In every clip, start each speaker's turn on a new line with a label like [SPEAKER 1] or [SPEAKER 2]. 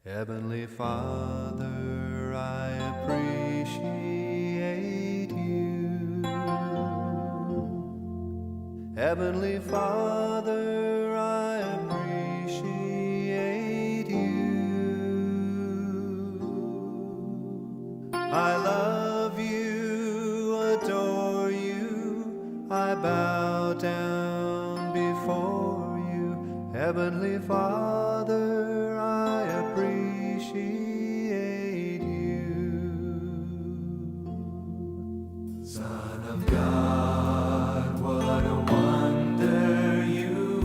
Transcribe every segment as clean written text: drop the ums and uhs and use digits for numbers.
[SPEAKER 1] Heavenly Father, I appreciate you. Heavenly Father, I appreciate you. I love you, adore you, I bow down before you. Heavenly Father, I appreciate you. Son of God, what a wonder you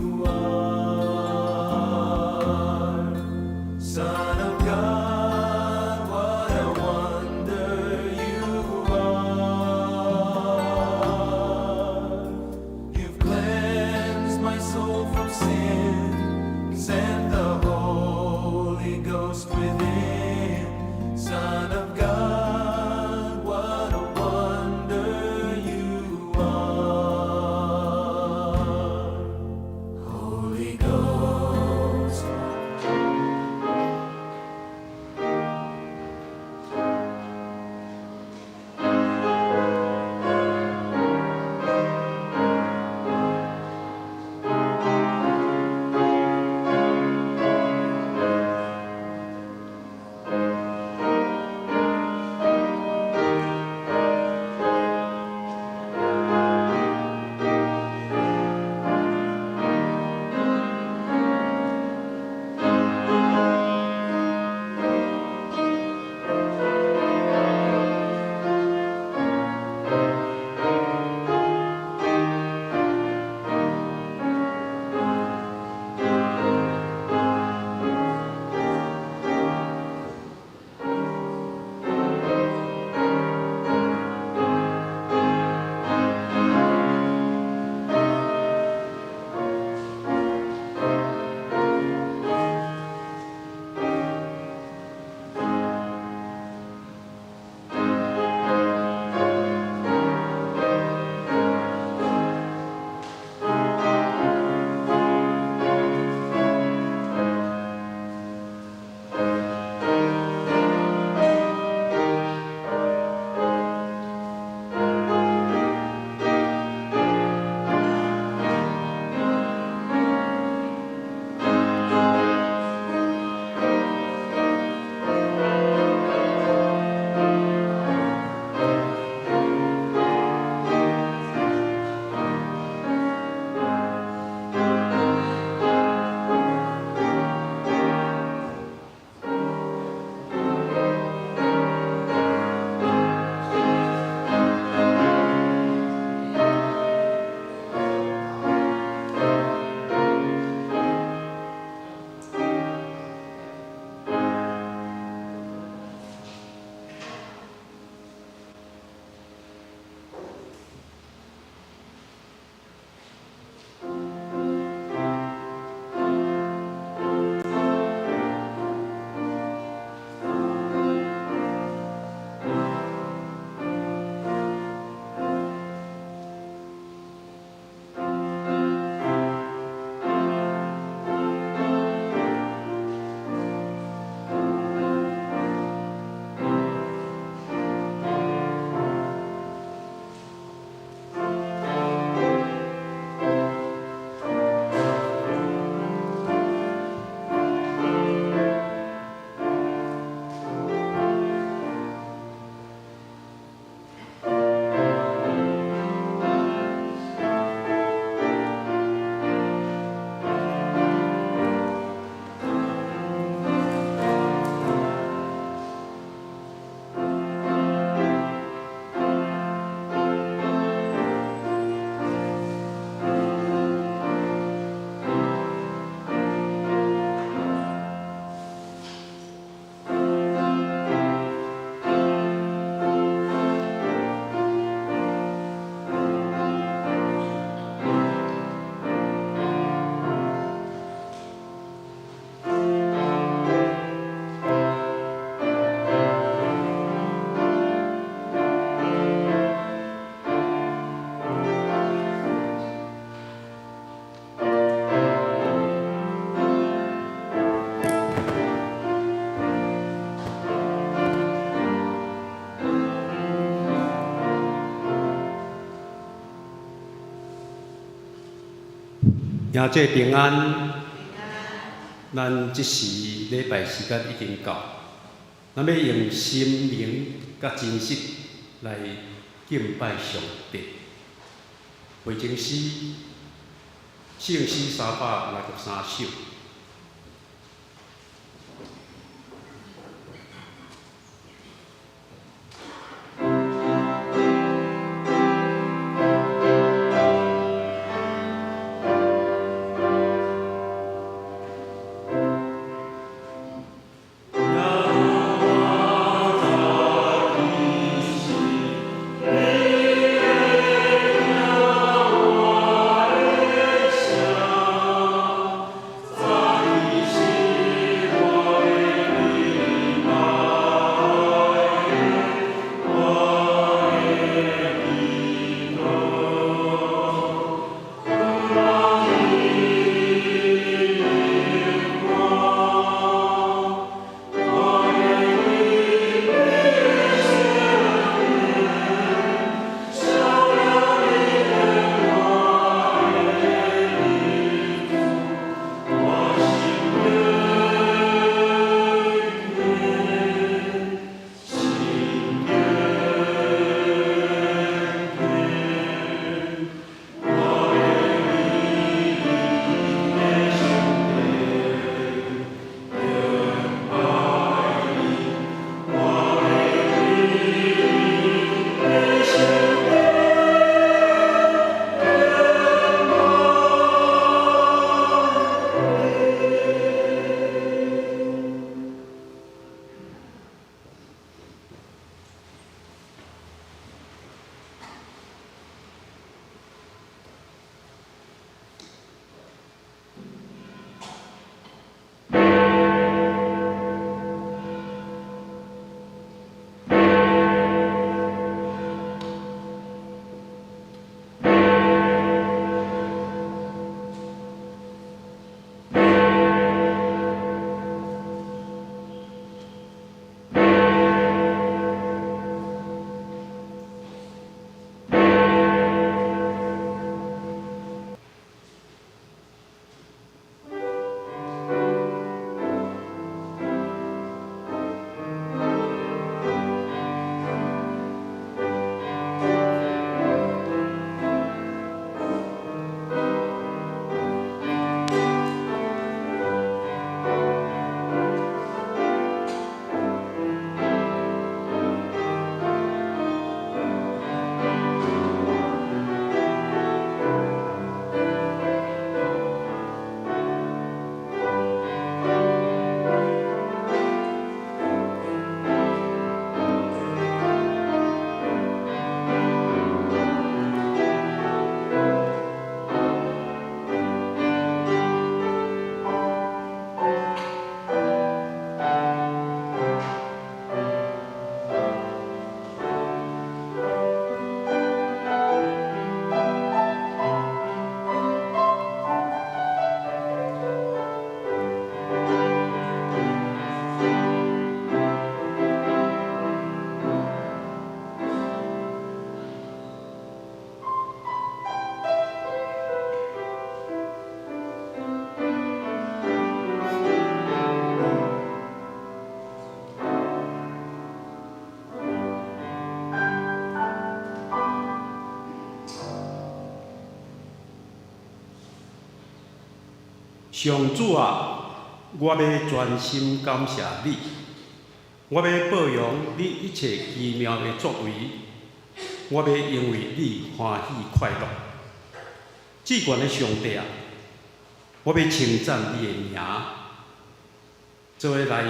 [SPEAKER 2] 兄弟平安，咱這時禮拜時間已經到，咱欲用心靈佮真實來敬拜上帝。回程詩，聖詩363首。上主啊，我欲全心感謝你，我欲報揚你一切奇妙的作為，我欲因為你歡喜快樂。至懸的上帝啊，我欲稱讚你的名。做伙來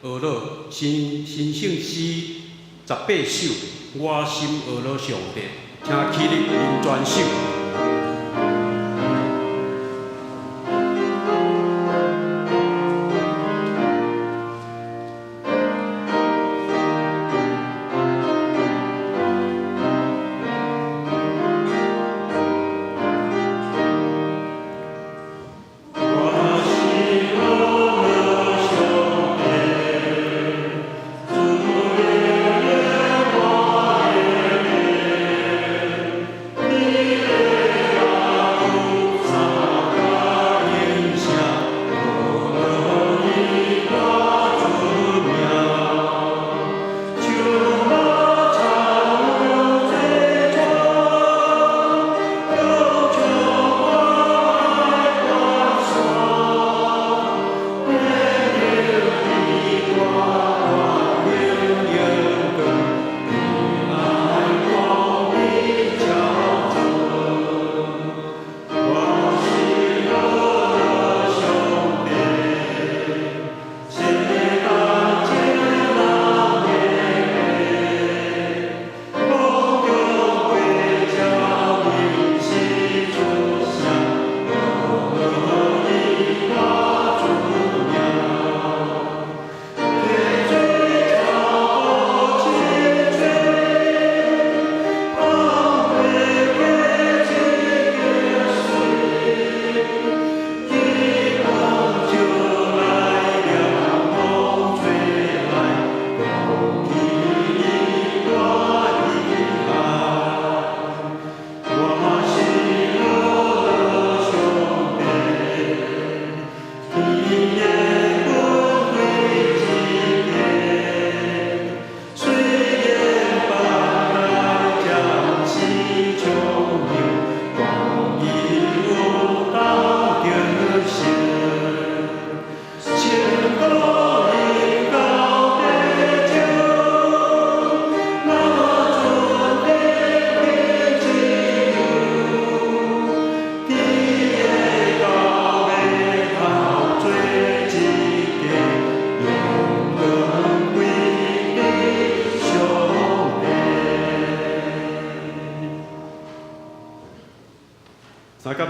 [SPEAKER 2] 學樂新新聖詩18首，我心呵咾上帝，請起立啉全首。
[SPEAKER 3] 我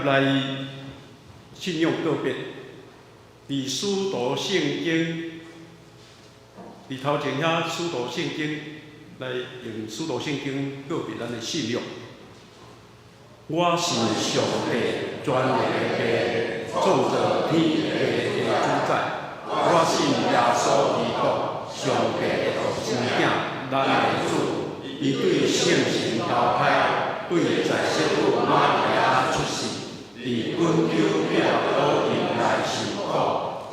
[SPEAKER 2] 來信仰告別，佇使徒聖經，佇頭前遐使徒聖經來用使徒聖經告別咱的信仰。我信上帝全能的父，創造天地的主宰。我信耶穌基督，上帝的獨生囝，咱的主。伊對聖神投胎，對在聖母瑪利亞出世，佇本丟彼拉多猶來受苦，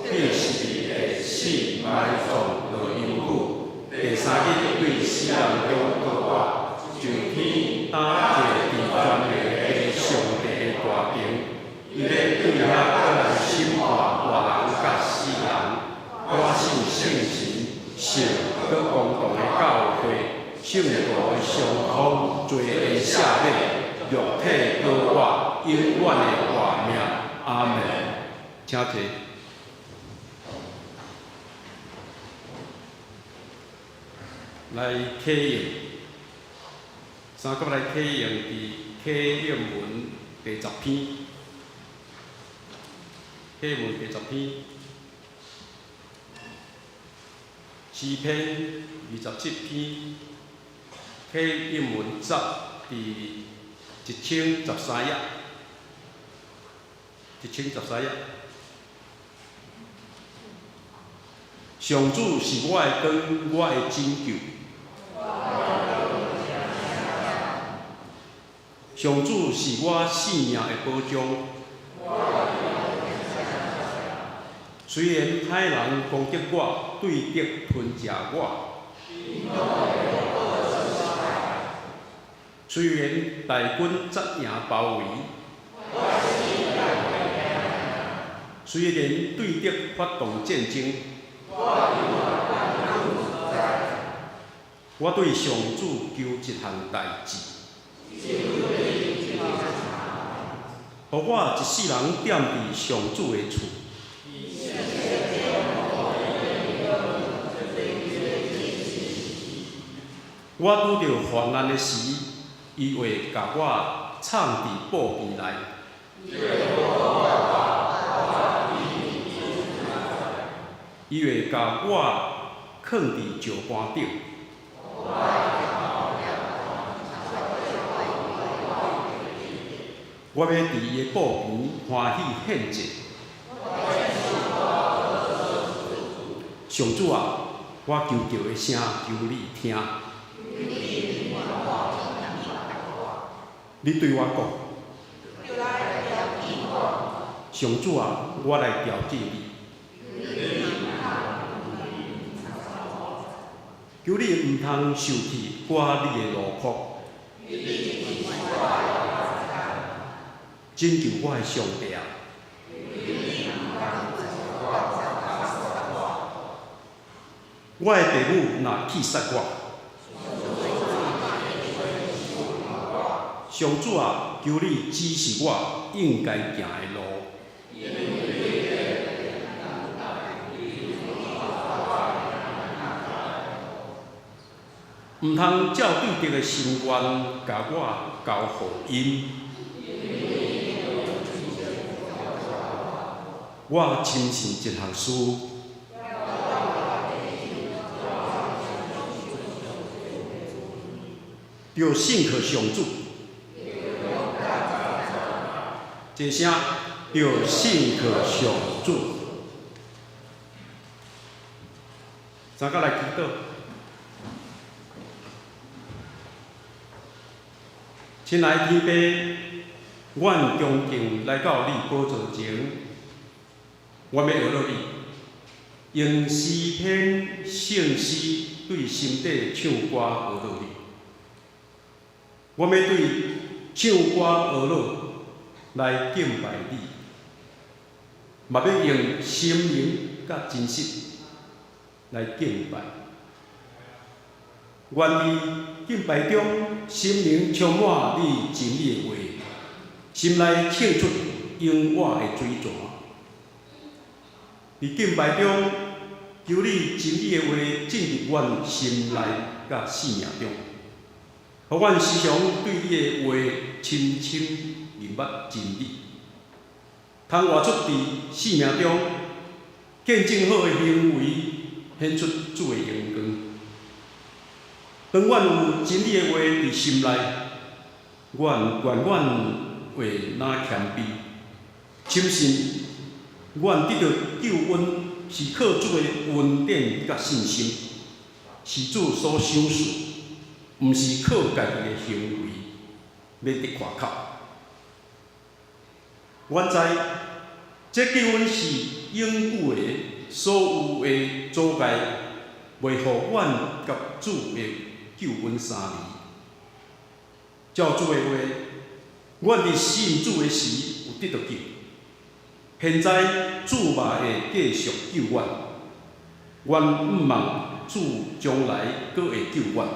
[SPEAKER 2] 釘十字架死埋葬落陰府，第三日對死人中復活，上天擔坐佇全能的上帝的大爿，伊欲對遐閣來審判活人佮死人。我信聖神，聖閣公同的教會，聖徒的相通，罪的赦免，肉體復活，永遠的活命。阿門。請坐。來啟應，三甲來啟應佇啟應文第10篇，啟應文第10篇，詩篇27篇，啟應文集佇1013頁，1013頁。上主是我的光，我的拯救。上主是我性命的保障。雖然歹人攻擊我，對敵吞食我，雖然大軍紮營包圍，雖然對敵發動戰爭，我對上主求一項代誌，予我一世人踮佇上主的厝。我拄著患難的時，伊會共我藏佇寶殿內。伊會共我囥佇石盤頂。我欲佇伊的寶殿歡喜獻祭。上主啊，我求告的聲，求你聽。你對我講，上主啊，我來調節你。求你毋通受氣我你的奴僕。拯救我的上帝啊！我的父母若棄殺我，上主啊，求你指示我應該行的路。毋通照對敵的心願，共我交予𪜶。我深信一項事，著信靠上主。這聲著信靠上主。三甲來祈禱。親愛天父，阮恭敬來到你寶座前，阮欲學落你，用詩篇聖詩對心底唱歌學落你。阮欲對唱歌學落來敬拜你，嘛欲用心靈佮真實來敬拜。願佇敬拜中，心靈充滿你真理的話，心內唱出永活的水泉。佇敬拜中，求你真理的話進入阮心內佮生命中，予阮時常對你的話深深認捌真理。通活出佇生命中見證好的行為，顯出主的榮光。當阮有真理的話佇心內，阮願阮會若謙卑，深信阮得著救恩是靠主的恩典佮信心，是主所賞賜，毋是靠家己的行為欲得誇口。阮知這救恩是永久的，所有的阻礙袂予阮佮主的救恩相離。照主的話，阮佇信主的時有得著救，現在主嘛會繼續救阮。阮向望主將來閣會救阮。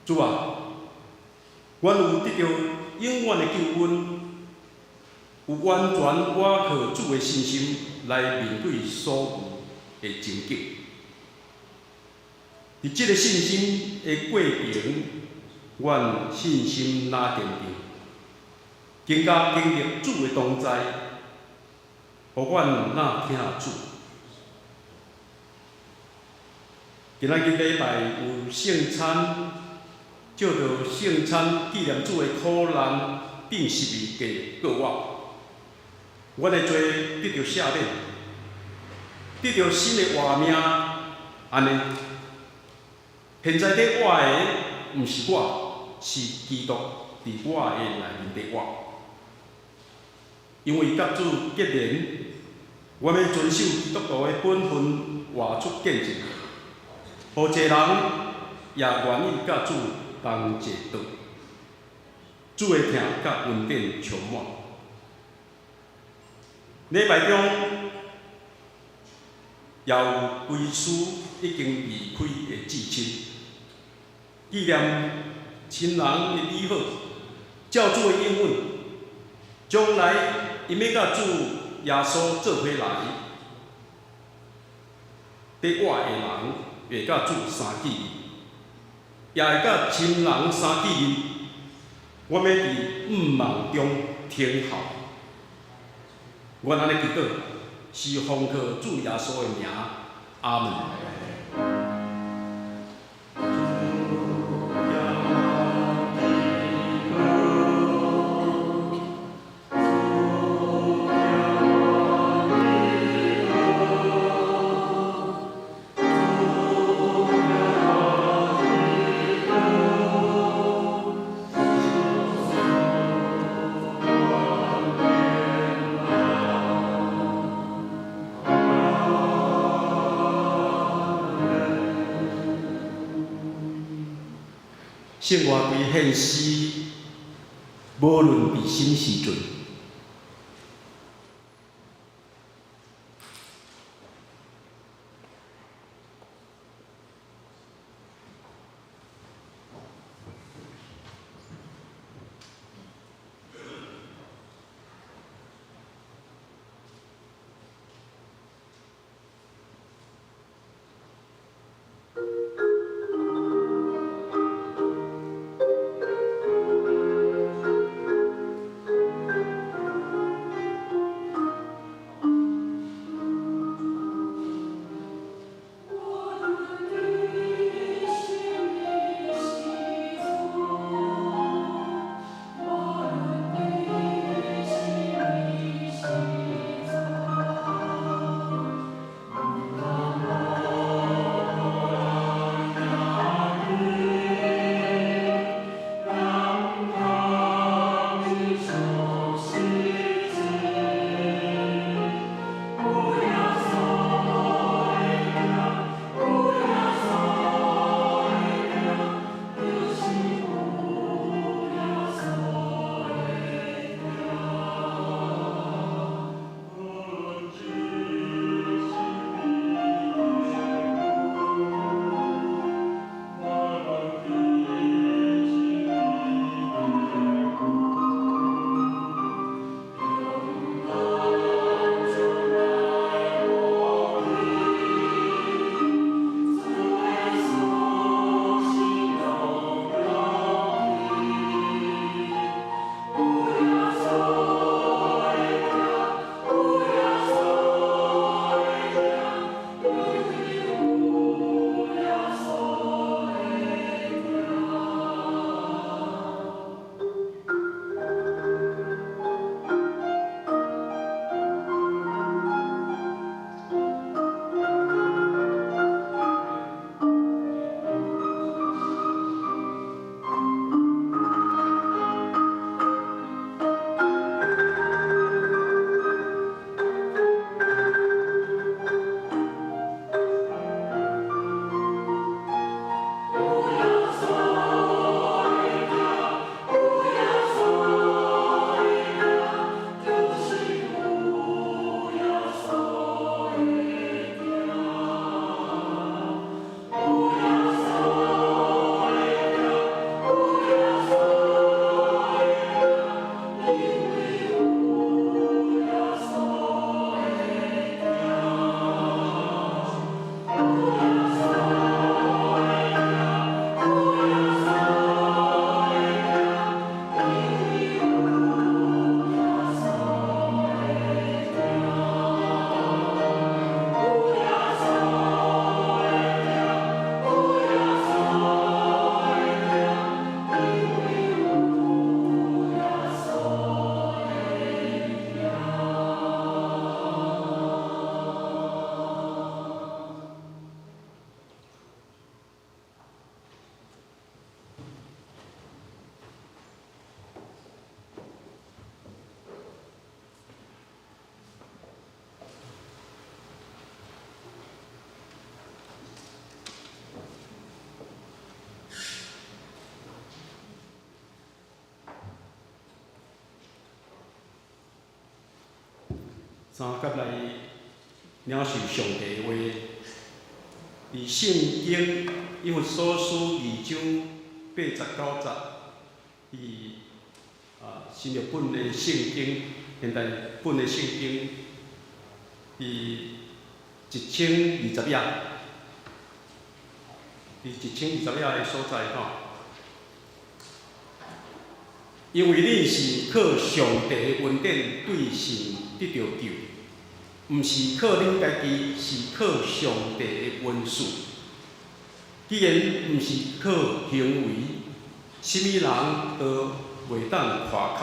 [SPEAKER 2] 主啊，阮有得著永遠的救恩，有完全倚靠主的信心來面對所有的情景。佇這个信心的過程，阮信心若堅定，更加經歷主的同在，予阮若疼主。今仔日禮拜有聖餐，藉著聖餐紀念主的苦難，釘十字架過活。阮的罪得著赦免，得著新的活命，按呢，現在佇活的毋是我，是基督佇我的內面佇活。因為佮主結連，我欲遵守基督徒的本分，活出見證，予濟人也願意佮主同齊倒。主的疼佮恩典充滿。禮拜中也有歸師已經離開的至親，紀念親人的美好，照主的應允，將來𪜶欲佮主耶穌做伙來，佇活的人會佮主相見面，也會佮親人相見面。我欲佇向望中聽候。阮按呢祈禱，是奉靠主耶穌的名，阿門。生活佇現時，無論佇啥物時陣，三甲來領受上帝的話。佇聖經以弗所書二章八十九節，佇新約本的聖經，現代本的聖經，佇1020頁，佇1020頁的所在吼。因為恁是靠上帝的恩典對信得著救，毋是靠恁家己，是靠上帝的恩賜。既然毋是靠行為，啥物人都袂當誇口。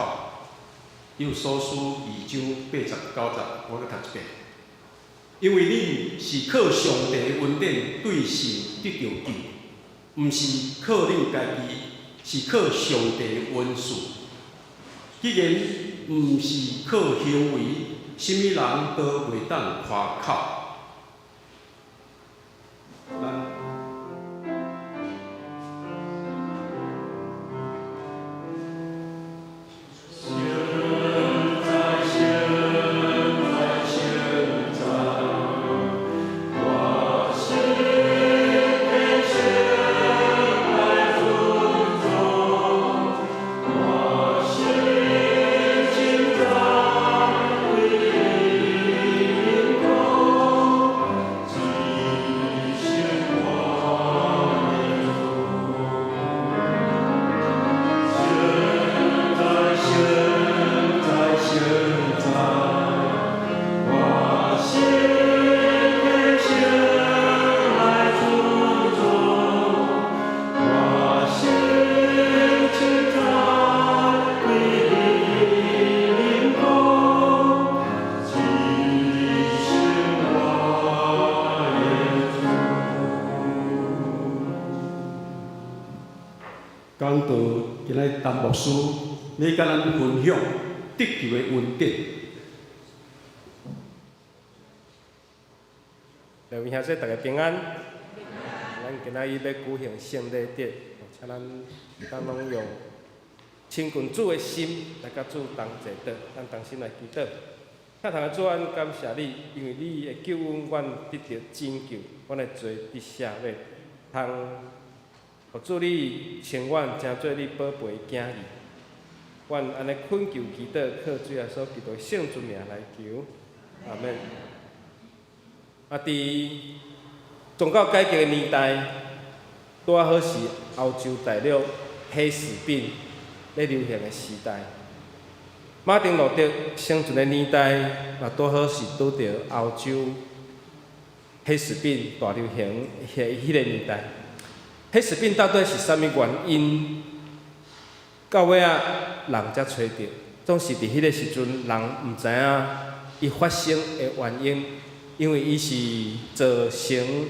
[SPEAKER 2] 以弗所書二章八十九節，我閣讀一遍。因為恁是靠上帝的恩典對信得著救，毋是靠恁家己，是靠上帝的恩賜。既然毋是靠行為，啥物人都袂當誇口。咱講道今仔陳牧師欲佮咱分享得救的恩典。
[SPEAKER 3] 各位兄弟，大家平安。咱今仔日欲舉行聖禮節，請咱當攏用親近主的心來佮主同齊禱，咱同心來祈禱。天父的主，阮感謝你，因為你的救恩，阮得著拯救，阮的罪得赦免，通予主你稱阮成做你寶貝的囝兒。阮按呢懇求祈禱，靠主耶穌基督聖尊名來求，阿們。佇宗教改革的年代，拄仔好是歐洲大陸黑死病咧流行的時代。馬丁路德生存的年代，嘛拄好是拄著歐洲黑死病大流行彼个年代。黑死病到底是啥物原因？到尾仔人才揣著，總是佇彼个時陣，人毋知影伊發生的原因，因為伊是造成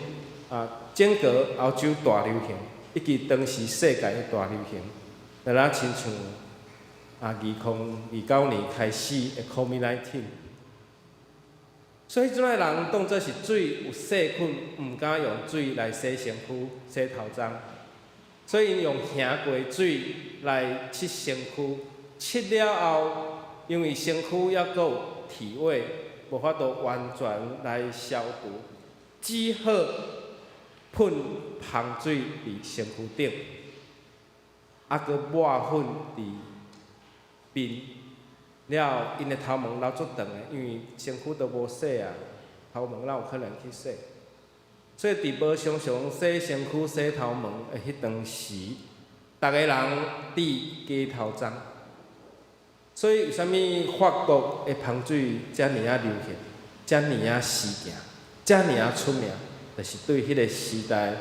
[SPEAKER 3] 整個歐洲大流行，以及當時世界的大流行，若親像2029年開始的 COVID-19。所以彼陣的人當做是水有細菌，毋敢用水來洗身軀、洗頭鬃，所以𪜶用行過水來拭身軀，拭了後，因為身軀猶閣有體味，無法度完全來消毒，只好噴芳水佇身軀頂，閣抹粉佇面。了後，𪜶的頭毛留足長的，因為身軀都無洗啊，頭毛哪有可能去洗？所以佇無常常洗身軀、洗頭毛的彼當時，逐个人戴假頭鬃。所以為啥物法國的芳水遮爾仔流行，遮爾仔時行，遮爾仔出名，就是對彼个時代，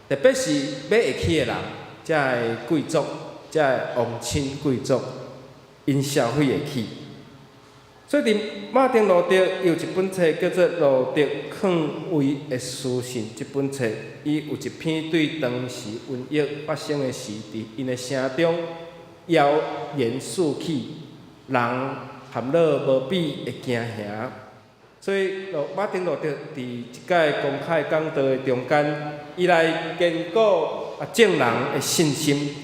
[SPEAKER 3] 特別是買會起的人，遮个貴族，遮个王親貴族，𪜶消費會起。所以佇馬丁路德有一本冊叫做《路德勸慰的書信》，這本冊伊有一篇對當時瘟疫發生的時，佇𪜶的城中謠言四起，人陷落無比的驚嚇。所以，馬丁路德佇一擺公開講道的中間，伊來堅固眾人的信心。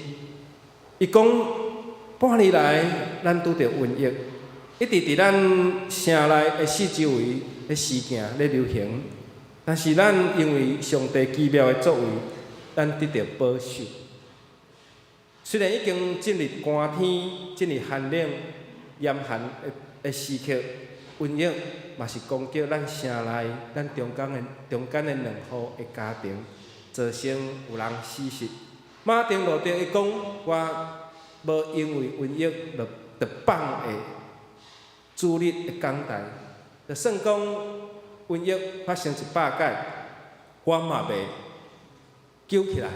[SPEAKER 3] 伊講半年來，咱拄著瘟疫。一直佇咱城內的四周圍咧施行咧流行，但是咱因為上帝奇妙的作為，咱得著保守。雖然已經進入寒天、進入寒冷、嚴寒的時刻，瘟疫嘛是攻擊咱城內、咱中間的兩戶的家庭，造成有人死失。馬丁路德伊講：我無因為瘟疫就放下主日的講台，就算講瘟疫發生100擺，我嘛袂揪起來，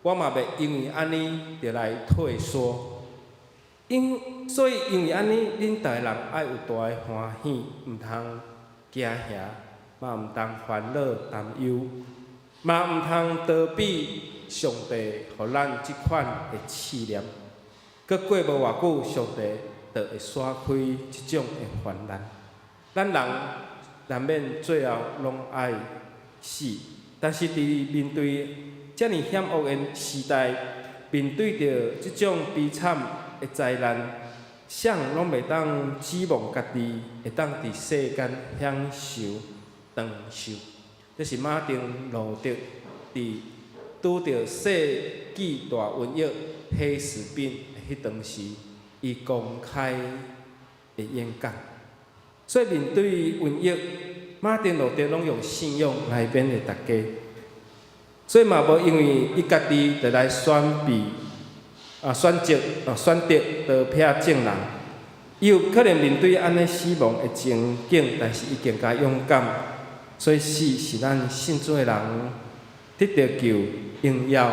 [SPEAKER 3] 我嘛袂因為按呢就來退縮。所以因為按呢，恁逐个人愛有大的歡喜，毋通驚嚇，嘛毋通煩惱擔憂，嘛毋通逃避上帝予咱這款的試煉。閣過無偌久，上帝就會徙開這種的患難。咱人難免最後攏愛死，但是佇面對遮爾險惡的時代，面對著這種悲慘的災難，誰攏袂當指望家己會當佇世間享受長壽。這是馬丁路德佇拄著世紀大瘟疫黑死病的彼當時，伊公開的演講。所以面對瘟疫，馬丁路德攏用信仰來勉勵大家。所以嘛無因為伊家己就來選擇逃避眾人。伊有可能面對按呢死亡的情景，但是伊更加勇敢。所以死是咱信主的人得著救榮耀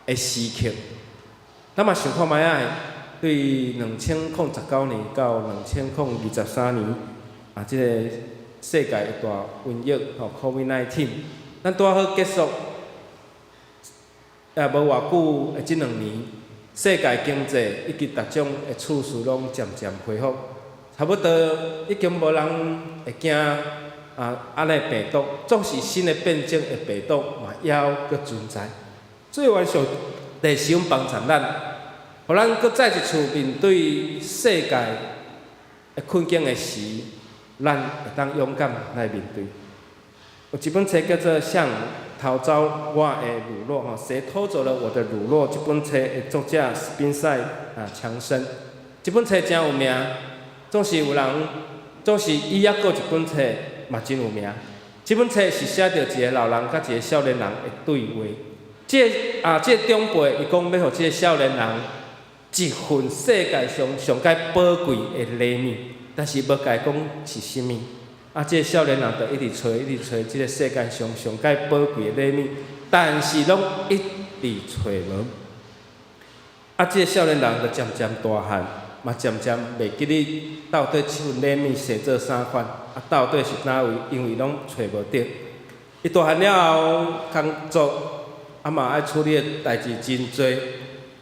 [SPEAKER 3] 的時刻。咱嘛想看覓仔，對2019年到2023年啊，這個世界的大瘟疫吼，COVID-19，咱拄仔好結束，也無偌久的這2年，世界經濟以及逐種的趨勢攏漸漸恢復，差不多已經無人會驚啊，按呢病毒，總是新的變種的病毒嘛，猶閣存在。所以願上帝使用幫助咱，予咱閣再一次面對世界的困境的時，咱會當勇敢來面對。有一本冊叫做《誰偷走我的乳酪》吼，誰偷走了我的乳酪？這本冊的作者史賓賽啊強生，這本冊誠有名，總是有人，總是伊猶閣有一本冊嘛真有名。這本冊是寫著一個老人佮一個少年人的對話。這個長輩伊講欲予這個少年人一份世界上上蓋寶貴的禮物，但是無共伊講是啥物。啊，這個少年人就一直揣，一直揣這個世界上上蓋寶貴的禮物，但是攏一直揣無。啊，這個少年人就漸漸大漢，嘛漸漸袂記得到底這份禮物生做啥款，啊，到底是佗位，因為攏揣無著。伊大漢了後，工作啊嘛愛處理的代誌真濟。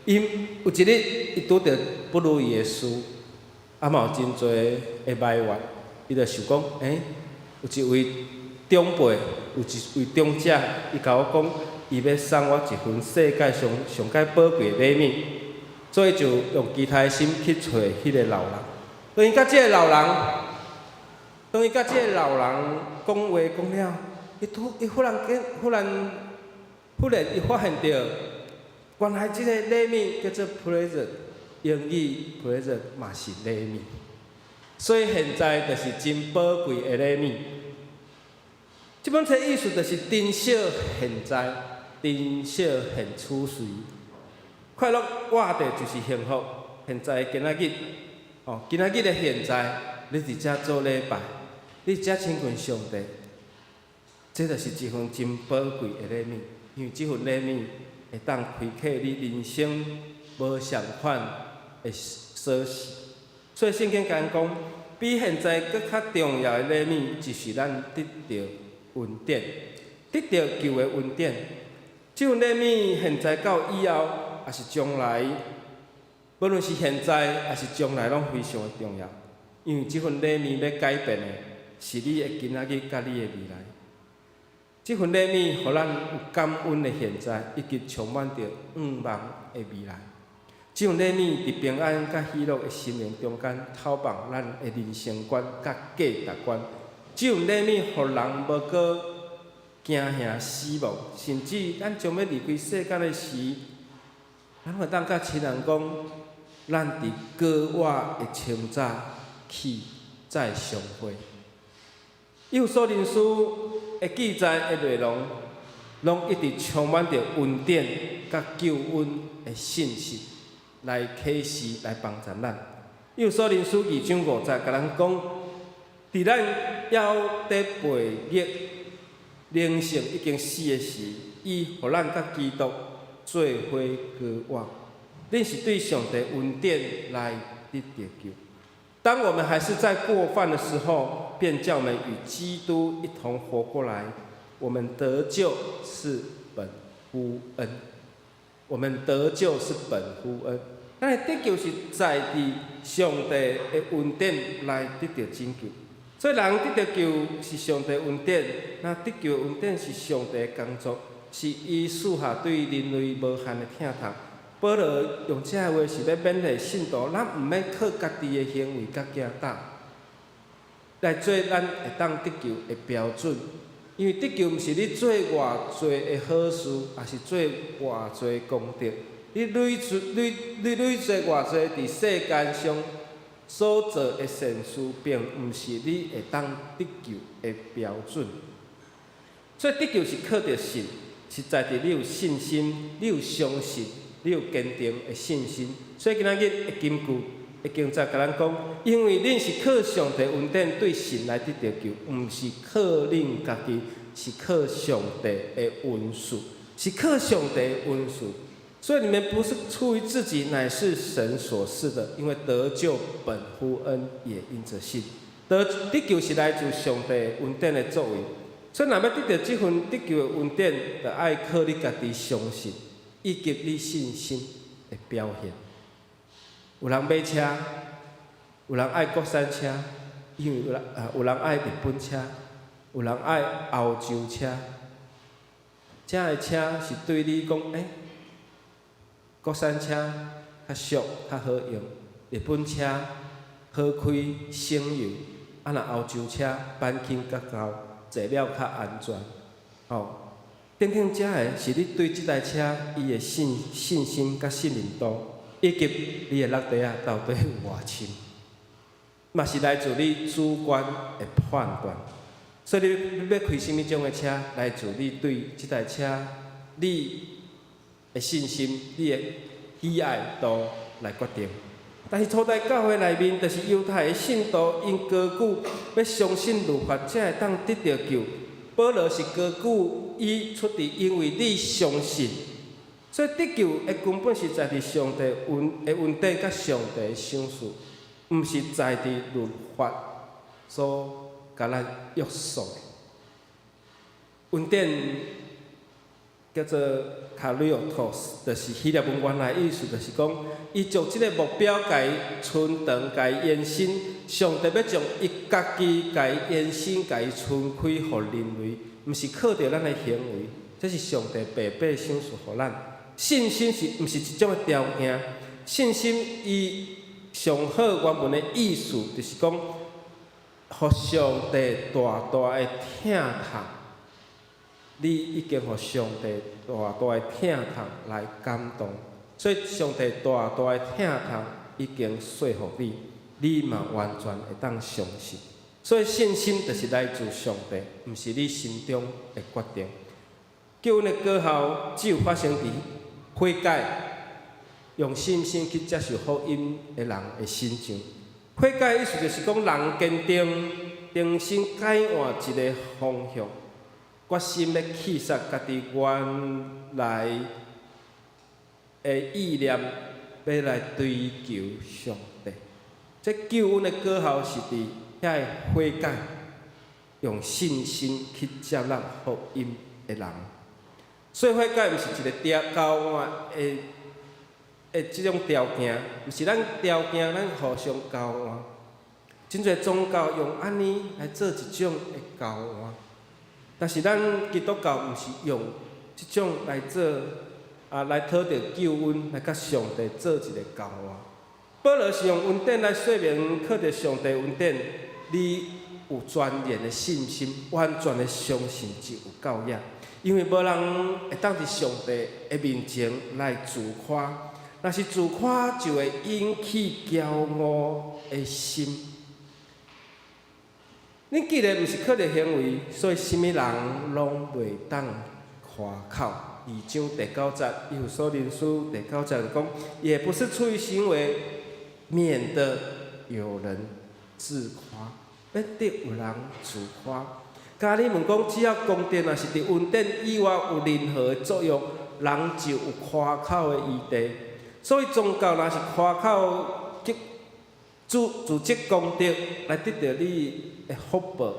[SPEAKER 3] 伊有一日，伊拄著不如意的事，啊嘛有真濟的埋怨。伊就想講，欸，有一位長輩，有一位長者，伊共我講，伊欲送我一份世界上上蓋寶貴的禮物，所以就用期待的心去揣彼個老人。當伊佮這個老人講話講了，伊突伊忽然間，忽然，忽然伊發現著，原來這個禮物叫做 present，英語 present 嘛是禮物。所以現在就是真寶貴的禮物。這本冊意思就是珍惜現在，珍惜現此時。快樂活著就是幸福。現在今仔日，哦，今仔日的現在，你佇遮做禮拜，你佇遮親近上帝，這就是一份真寶貴的禮物。因為這份禮物會當開啟你人生無仝款的鎖匙。所以聖經共咱講，比現在閣較重要的禮物，就是咱得著恩典，得著救的恩典。這份禮物現在到以後，抑是將來，無論是現在抑是將來，攏非常的重要。因為這份禮物欲改變的，是你的今仔日佮你的未來。這份禮物予咱有感恩的現在，以及充滿著盼望的未來。這種禮物佇平安佮喜樂的心靈中間，透放咱的人生觀佮價值觀。這種禮物予人無閣驚嚇死亡，甚至咱將欲離開世間的時，咱會當佮親人講，咱佇高我的清早去再相會。以弗所人書的記載的內容，攏一直充滿著恩典佮救恩的信息，來啟示、來幫助咱。以弗所人書二章五節，共咱講，佇咱猶佇悖逆、靈性已經死的時，伊予咱佮基督做伙膏活。恁是對上帝恩典來得著救。當我們還是在過犯的時候，便叫我們與基督一同活過來。我們得救是本乎恩。我們得救是本乎恩。咱的得救是在佇上帝的恩典來得著拯救。所以人得著救是上帝恩典，那得救恩典是上帝的工作，是伊賜下對人類無限的疼痛。保羅用這个話是欲勉勵信徒，咱毋免靠家己的行為佮行動，來做咱會當得救的標準。因為得救毋是你做偌濟的好事，抑是做偌濟功德。你累積累你累積偌濟佇世間上所做的善事，並毋是你會當得救的標準。所以得救是靠著信，是在佇你有信心，你有相信，你有堅定的信心。所以今仔日的金句的經節共咱講，因為恁是靠上帝恩典對信來得著救，毋是靠恁家己，是靠上帝的恩賜，是靠上帝的恩賜。所以你們不是出於自己，乃是神所賜的。因為得救本乎恩，也因着信。得救是來自上帝恩典的作為。所以，若欲得著這份得救的恩典，就愛靠你家己相信，以及你信心的表現。有人買車，有人愛國產車，因為有人愛日本車，有人愛歐洲車。這个車是對你講，國產車較俗、較好用，日本車好開省油，啊若歐洲車鈑金較厚，坐了較安全，吼。等等，這个是你對這台車伊的信心佮信任度，以及你的落袋仔到底有偌深，嘛是來自你主觀的判斷。所以你欲開啥物種的車，來自你對這台車你的信心、你的喜愛度來決定。但是初代教會內面，就是猶太的信徒，𪜶高舉欲相信律法，才會當得著救。保羅是高舉伊出佇因為你相信，所以得救的根本是在佇上帝恩典佮上帝的賞賜，毋是在佇律法所共咱約束的。恩典叫做 charitos，就是希臘文原來意思，就是講，伊將這个目標共伊伸長，共伊延伸。上帝欲將伊家己共伊延伸，共伊伸開予人類，毋是靠著咱的行為，這是上帝白白賞賜予咱。信心是毋是一種的條件？信心伊上好原文的意思，就是講，予上帝大大的疼痛。你已經予上帝大大的疼痛來感動，所以上帝大大的疼痛已經說服你，你嘛完全會當相信。所以信心就是來自上帝，毋是你心中的決定。救恩的果效只有發生佇悔改，用信心去接受福音的人的身上。悔改意思就是講，人堅定重新改換一个方向，決心欲棄殺家己原來的意念，欲來追求上帝。這救恩的果效是佇遐个悔改，用信心去接納福音的人。所以悔改毋是一个交換的這種條件，毋是咱條件，咱互相交換。真濟宗教用按呢來做一種的交換，但是咱基督教毋是用這種來做啊，來討著救恩，來佮上帝做一个交換。保羅是用恩典來說明，靠著上帝恩典，你有全然的信心，完全的相信就有夠額。因為無人會當佇上帝的面前來自誇，若是自誇，就會引起驕傲的心。恁既然毋是靠著行為，所以啥物人攏袂當誇口。二章第九節，以弗所人書第九節講，也不是出於行為，免得有人自誇，免得有人自誇。加爾文講，只要功德若是佇恩典以外有任何的作用，人就有誇口的餘地。所以宗教若是誇口積自自積功德來得著你的福報，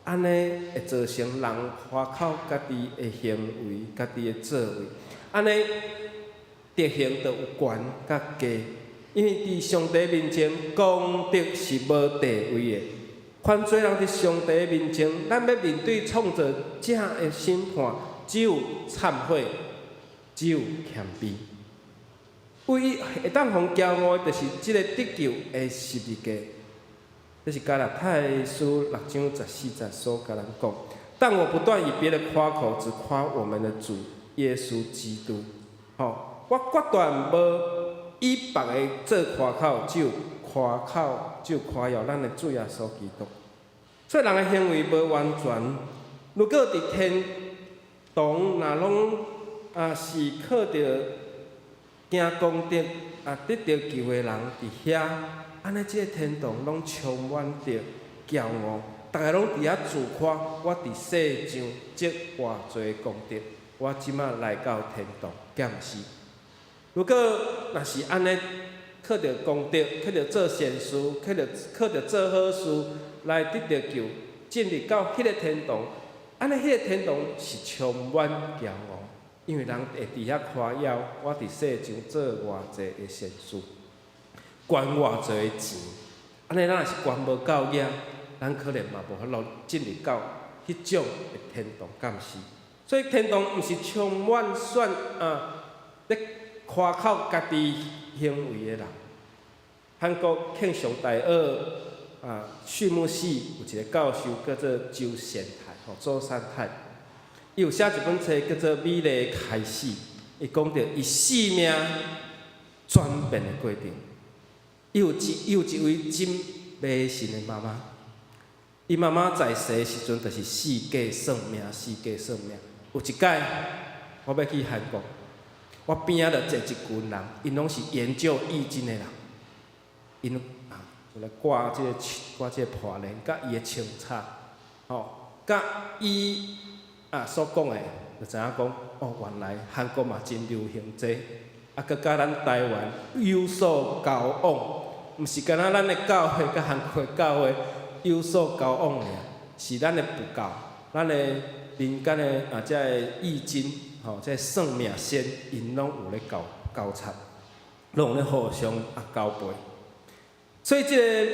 [SPEAKER 3] 按呢會造成人誇口家己的行為、家己的作為，按呢德行就有懸佮低。因為佇上帝面前，功德是無地位的。凡濟人佇上帝面前，咱欲面對創造者的審判，只有懺悔，只有謙卑。唯一會當予人驕傲的，就是這个得救的十字架。這是加拉太書六章十四節所共咱講。但我不斷以別的誇口，只誇我們的主耶穌基督。吼，我決斷無以別个做誇口，只有誇口，只有誇耀咱的主耶穌基督。所以人的行為無完全，如果佇天堂若攏啊是靠著行功德啊得著救的人佇遐，按呢這个天堂攏充滿著驕傲，逐个攏佇遐自誇，我佇世上積偌濟功德，我這馬來到天堂，敢毋是？如果若是按呢，靠著功德，靠著做善事，靠著做好事來得著救，進入到彼个天堂，按呢彼个天堂是充滿驕傲，因為人會佇遐誇耀，我佇世上做偌濟的善事，捐偌濟的錢，按呢咱若是捐無夠額，咱可能嘛無法度進入到彼種的天堂，敢毋是？所以天堂毋是充滿選啊，咧誇口家己行為的人。韓國慶尚大學啊，畜牧系有一个教授叫做周善泰，吼，周善泰，伊有寫一本冊叫做《美麗的開始》，伊講著伊生命轉變的過程。伊有一位真迷信的媽媽，伊媽媽在世的時陣就是四界算命，四界算命。有一擺，我欲去韓國，我邊仔就坐一群人，𪜶攏是研究易經的人，𪜶啊就來掛這個破簾，佮伊的清查，吼，佮伊啊所講的，就知影講，哦，原來韓國嘛真流行這個，啊，閣佮咱台灣有所交往，毋是干焦咱的教會佮韓國的教會有所交往爾，是咱的佛教，咱的民間的啊，這个易經，吼，這个算命仙，𪜶攏有咧交交叉，攏有咧互相啊交陪。所以這个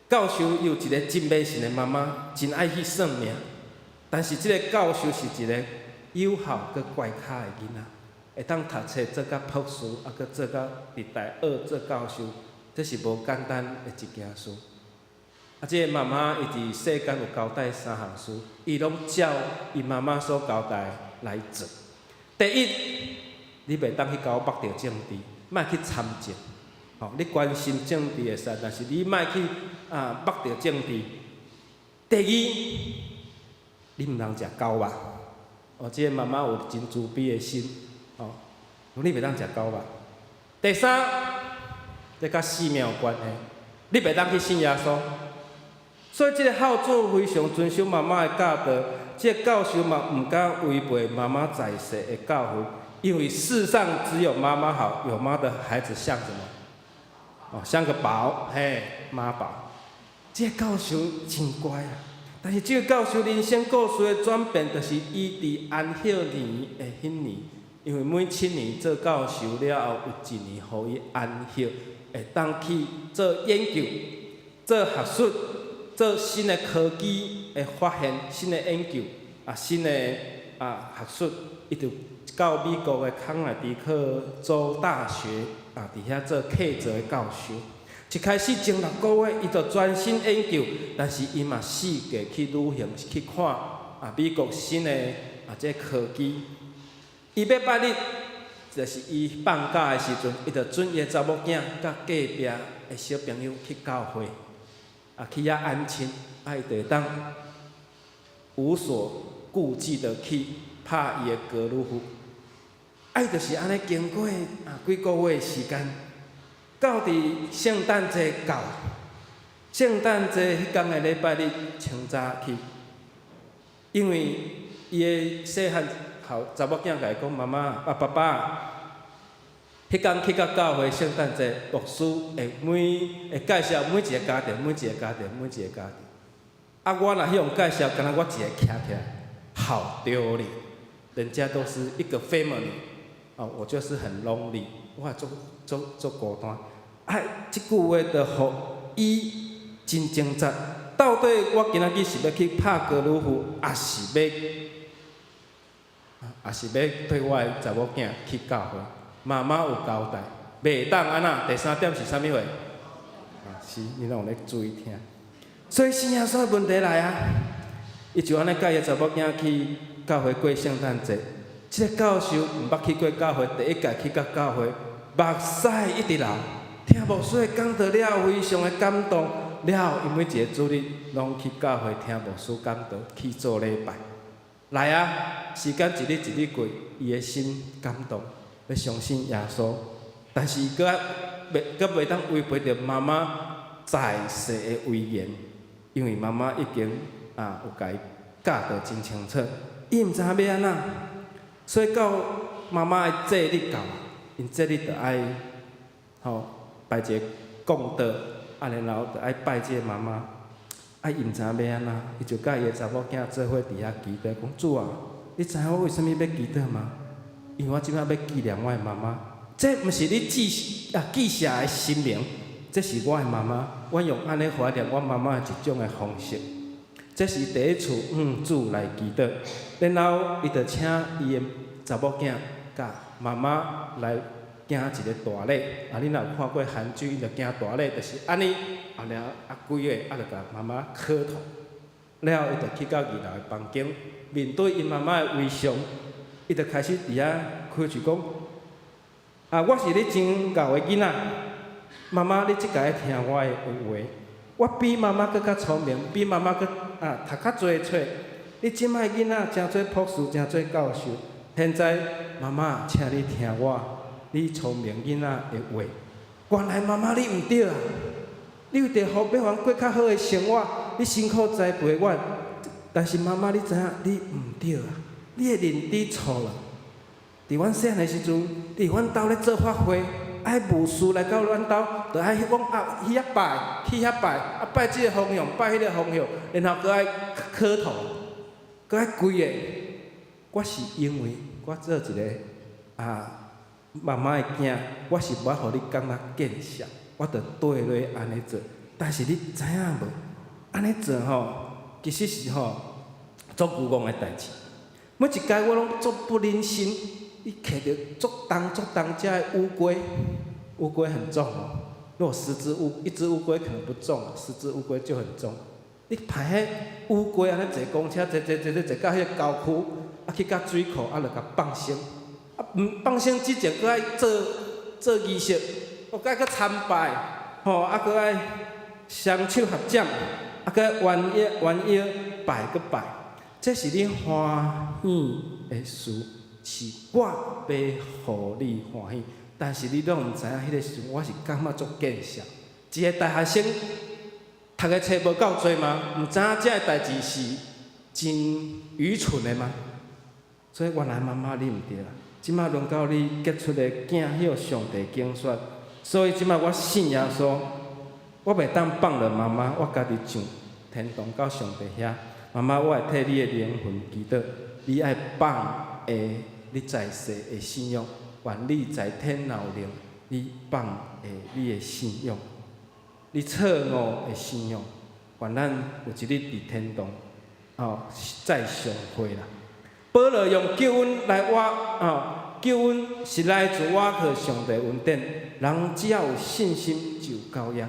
[SPEAKER 3] 教授有一個真迷信的媽媽，真愛去算命。但是這个教授是一个友好閣乖巧的囡仔，會當讀冊做甲博士，啊，閣做甲佇大學做教授，這是無簡單的一件事。啊，這个媽媽伊佇世間有交代三項事，伊攏照伊媽媽所交代來做。第一，你袂當去共我縛著政治，莫去參政。吼，你關心政治會使，但是你莫去啊縛著政治。第二，你毋通食狗肉。哦，這个媽媽有真慈悲的心，吼，你袂當食狗肉。第三，這佮性命有關係，你袂當去信耶穌。所以這个孝子非常遵守媽媽的教導，這个教授嘛毋敢違背媽媽在世的教訓，因為世上只有媽媽好，有媽的孩子像什麼？哦，像個寶，嘿，媽寶。這个教授真乖啊，但是這个教授人生故事的轉變，就是伊佇安息年的彼年，因為每7年做教授了後，有一年予伊安息，會當去做研究、做學術、做新的科技的發現、新的研究啊、新的啊學術，伊就到美國的康乃狄克州大學啊，佇遐做客座的教授。一開始前6個月，伊就專心研究，但是伊嘛四界去旅行，去看啊美國新的啊這科技。伊欲拜日，就是伊放假的時陣，伊就準伊的查某囝佮隔壁的小朋友去教會，啊去遐安親，啊伊就會當無所顧忌的去拍伊的高爾夫。啊伊就是按呢經過啊幾個月的時間，到佇聖誕節到，聖誕節彼工的禮拜日清早去，因為伊的細漢後查某囝共伊講：媽媽啊，爸爸，彼工去到教會聖誕節，牧師會每會介紹每一個家庭，每一個家庭，每一個家庭。啊，我若彼予介紹，敢若我一个徛起來，好丟臉。人家都是一個 family，哦，我就是很 lonely，我也足足足孤單。啊，這句話就予伊真掙扎，到底我今仔日是欲去拍高爾夫，抑是欲綴我的查某囝去教會？媽媽有交代，袂當按怎？第三點是啥物話？啊，是，你攏有咧注意聽。所以信耶穌的問題來啊，伊就按呢佮伊的查某囝去教會過聖誕節。這個教授毋捌去過教會，第一屆去到教會，目屎一直流。聽牧師的講道了，非常的感動。了後，伊每一個主日攏去教會聽牧師講道，去做禮拜。來啊，時間一日一日過，伊的心感動，欲相信耶穌。但是閣袂閣袂當違背著媽媽在世的遺言，因為媽媽已經啊有共伊教導真清楚，伊毋知影欲按怎，所以到媽媽的祭日到，𪜶祭日就愛吼擺一个供桌，啊然後就愛拜這个媽媽，啊伊毋知影欲按怎，伊就佮伊的查某囝做伙佇遐祈禱，講主啊，你知影我為啥物欲祈禱嗎？因為我這擺欲紀念我的媽媽，這毋是你祭啊祭祀的神明，這是我的媽媽，我用按呢懷念我媽媽的一種的方式。這是第一次向主來祈禱，然後伊就請伊的查某囝佮媽媽來行一個大禮。啊，你若有看過韓劇，𪜶就行大禮，就是按呢，啊了啊幾个啊就共媽媽磕頭，了後伊就去到二樓的房間，面對𪜶媽媽的遺像，伊就開始佇遐開喙講：啊，我是你真𠢕的囡仔，媽媽，你這擺愛聽我的話。我比媽媽閣較聰明，比媽媽閣啊讀較濟冊。你這擺囡仔誠做博士，誠做教授。現在媽媽，請你聽我，你聰明囡仔的話。原來媽媽你毋對啊！你為著予欲予阮過較好的生活，你辛苦栽培阮。但是媽媽，你知影你毋對啊！你的認知錯了。佇阮細漢的時陣，佇阮兜咧做法會，愛牧師來到阮兜，就愛講啊去遐拜，去遐拜，啊拜這个方向，拜彼个方向，然後閣愛磕頭，閣愛跪的。我是因為我做一个啊媽媽的囝，我是無愛予你感覺見笑，我就綴落按呢做。但是你知影無？按呢做吼，其實是吼足愚戇的代誌。每一擺我攏足不忍心，你提著足重足重這个烏龜，烏龜很重哦。如果一隻烏龜可能不重，10隻烏龜就很重。你排彼烏龜按呢坐公車，坐坐坐坐坐到彼个郊區，啊去到水庫，啊就共放生。啊，毋放生之前，閣愛做做儀式，閣愛閣參拜，吼，啊閣愛雙手合掌，啊閣愛彎腰彎腰拜閣拜。這是你歡喜的事，是我欲予你歡喜。但是你攏毋知影，彼个時陣我是感覺足見笑。一个大學生讀的冊無夠濟嗎？毋知影這个代誌是真愚蠢的嗎？所以原來媽媽你毋對啦，這擺輪到你結出的囝予上帝揀選，所以這擺我信耶穌，我袂當放落媽媽，我家己上天堂到上帝遐。媽媽，我會替你的靈魂祈禱，你愛放下你在世的信仰，願你在天老靈，你放下你的信仰，你錯誤的信仰，願咱有一日佇天堂，哦，再相會啦。保羅用救恩來倚吼，救恩是來自倚靠上帝恩典，人只要有信心就有夠額。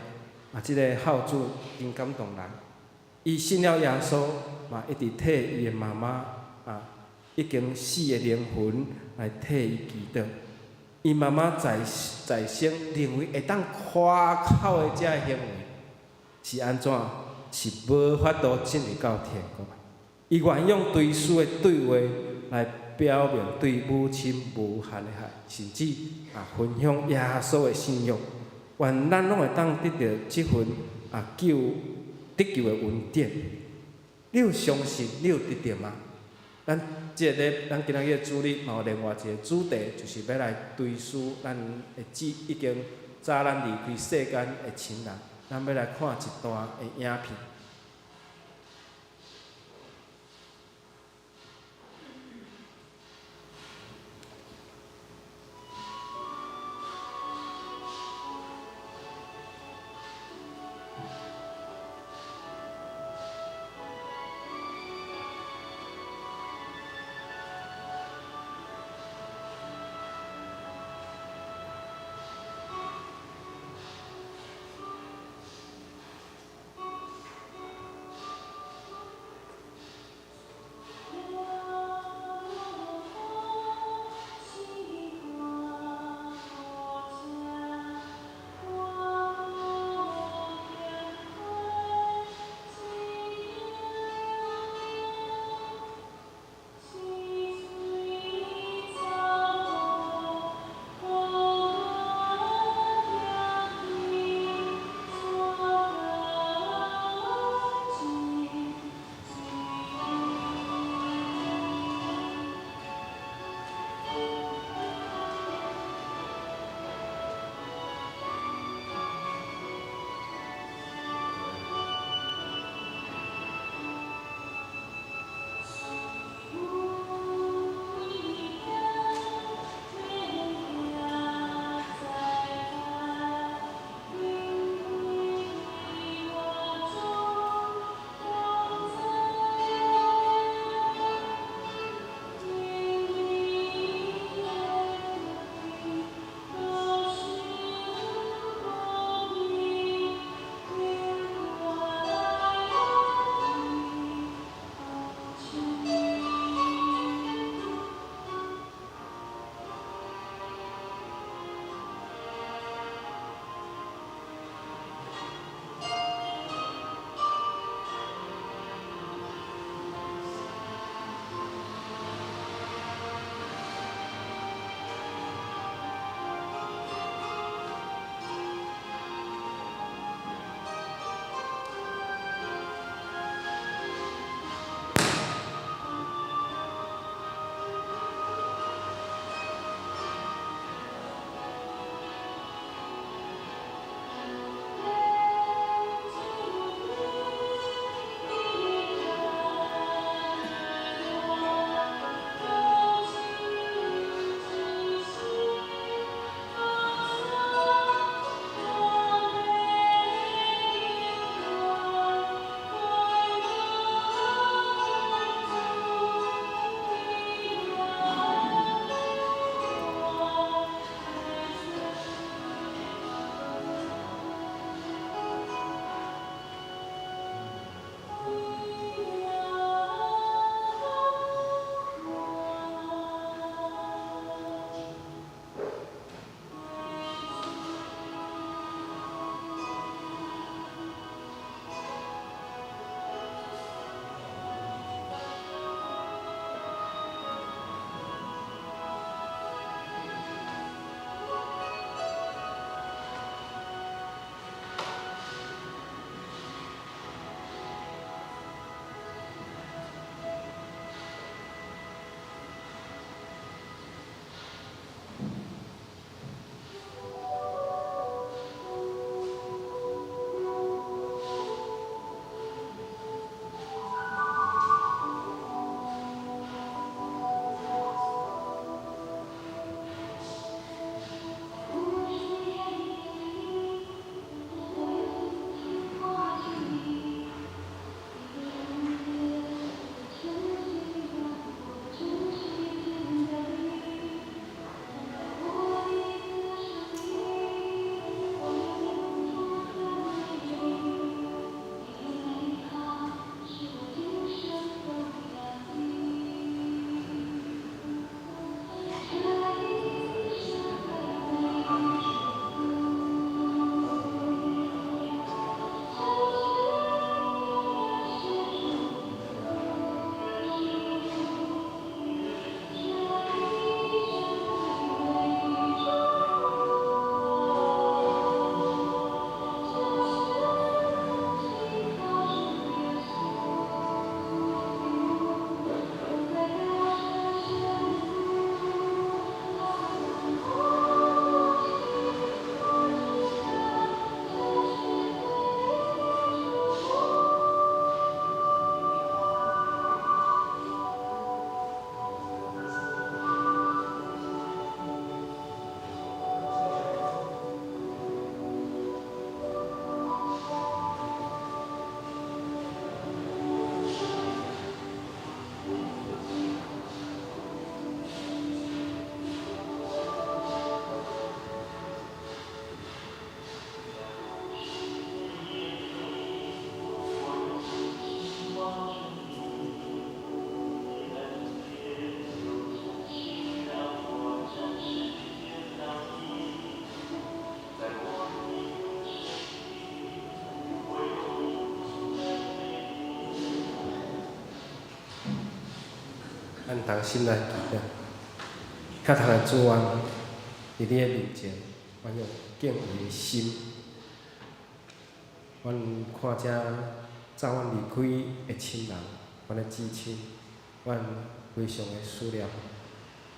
[SPEAKER 3] 啊，這个孝子真感動人，伊信了耶穌，嘛一直替伊的媽媽啊，已經死的靈魂來替伊祈禱。伊媽媽在在生認為會當誇口的這个行為是按怎？是無法度進入到天國。伊願用追思的對話來表明對母親無限的愛，甚至啊分享耶穌的信仰。願咱攏會當得著這份啊救得救的恩典。你有相信？你有得著嗎？咱這个禮，咱今仔日的主日嘛有另外一個主題，就是欲來追思咱的姊已經早咱離開世間的親人。咱欲來看一段的影片。咱同心來祈禱，較通的主啊，佇你的面前，阮用敬畏的心，阮看這走阮離開的親人，阮的至親，阮非常的思念。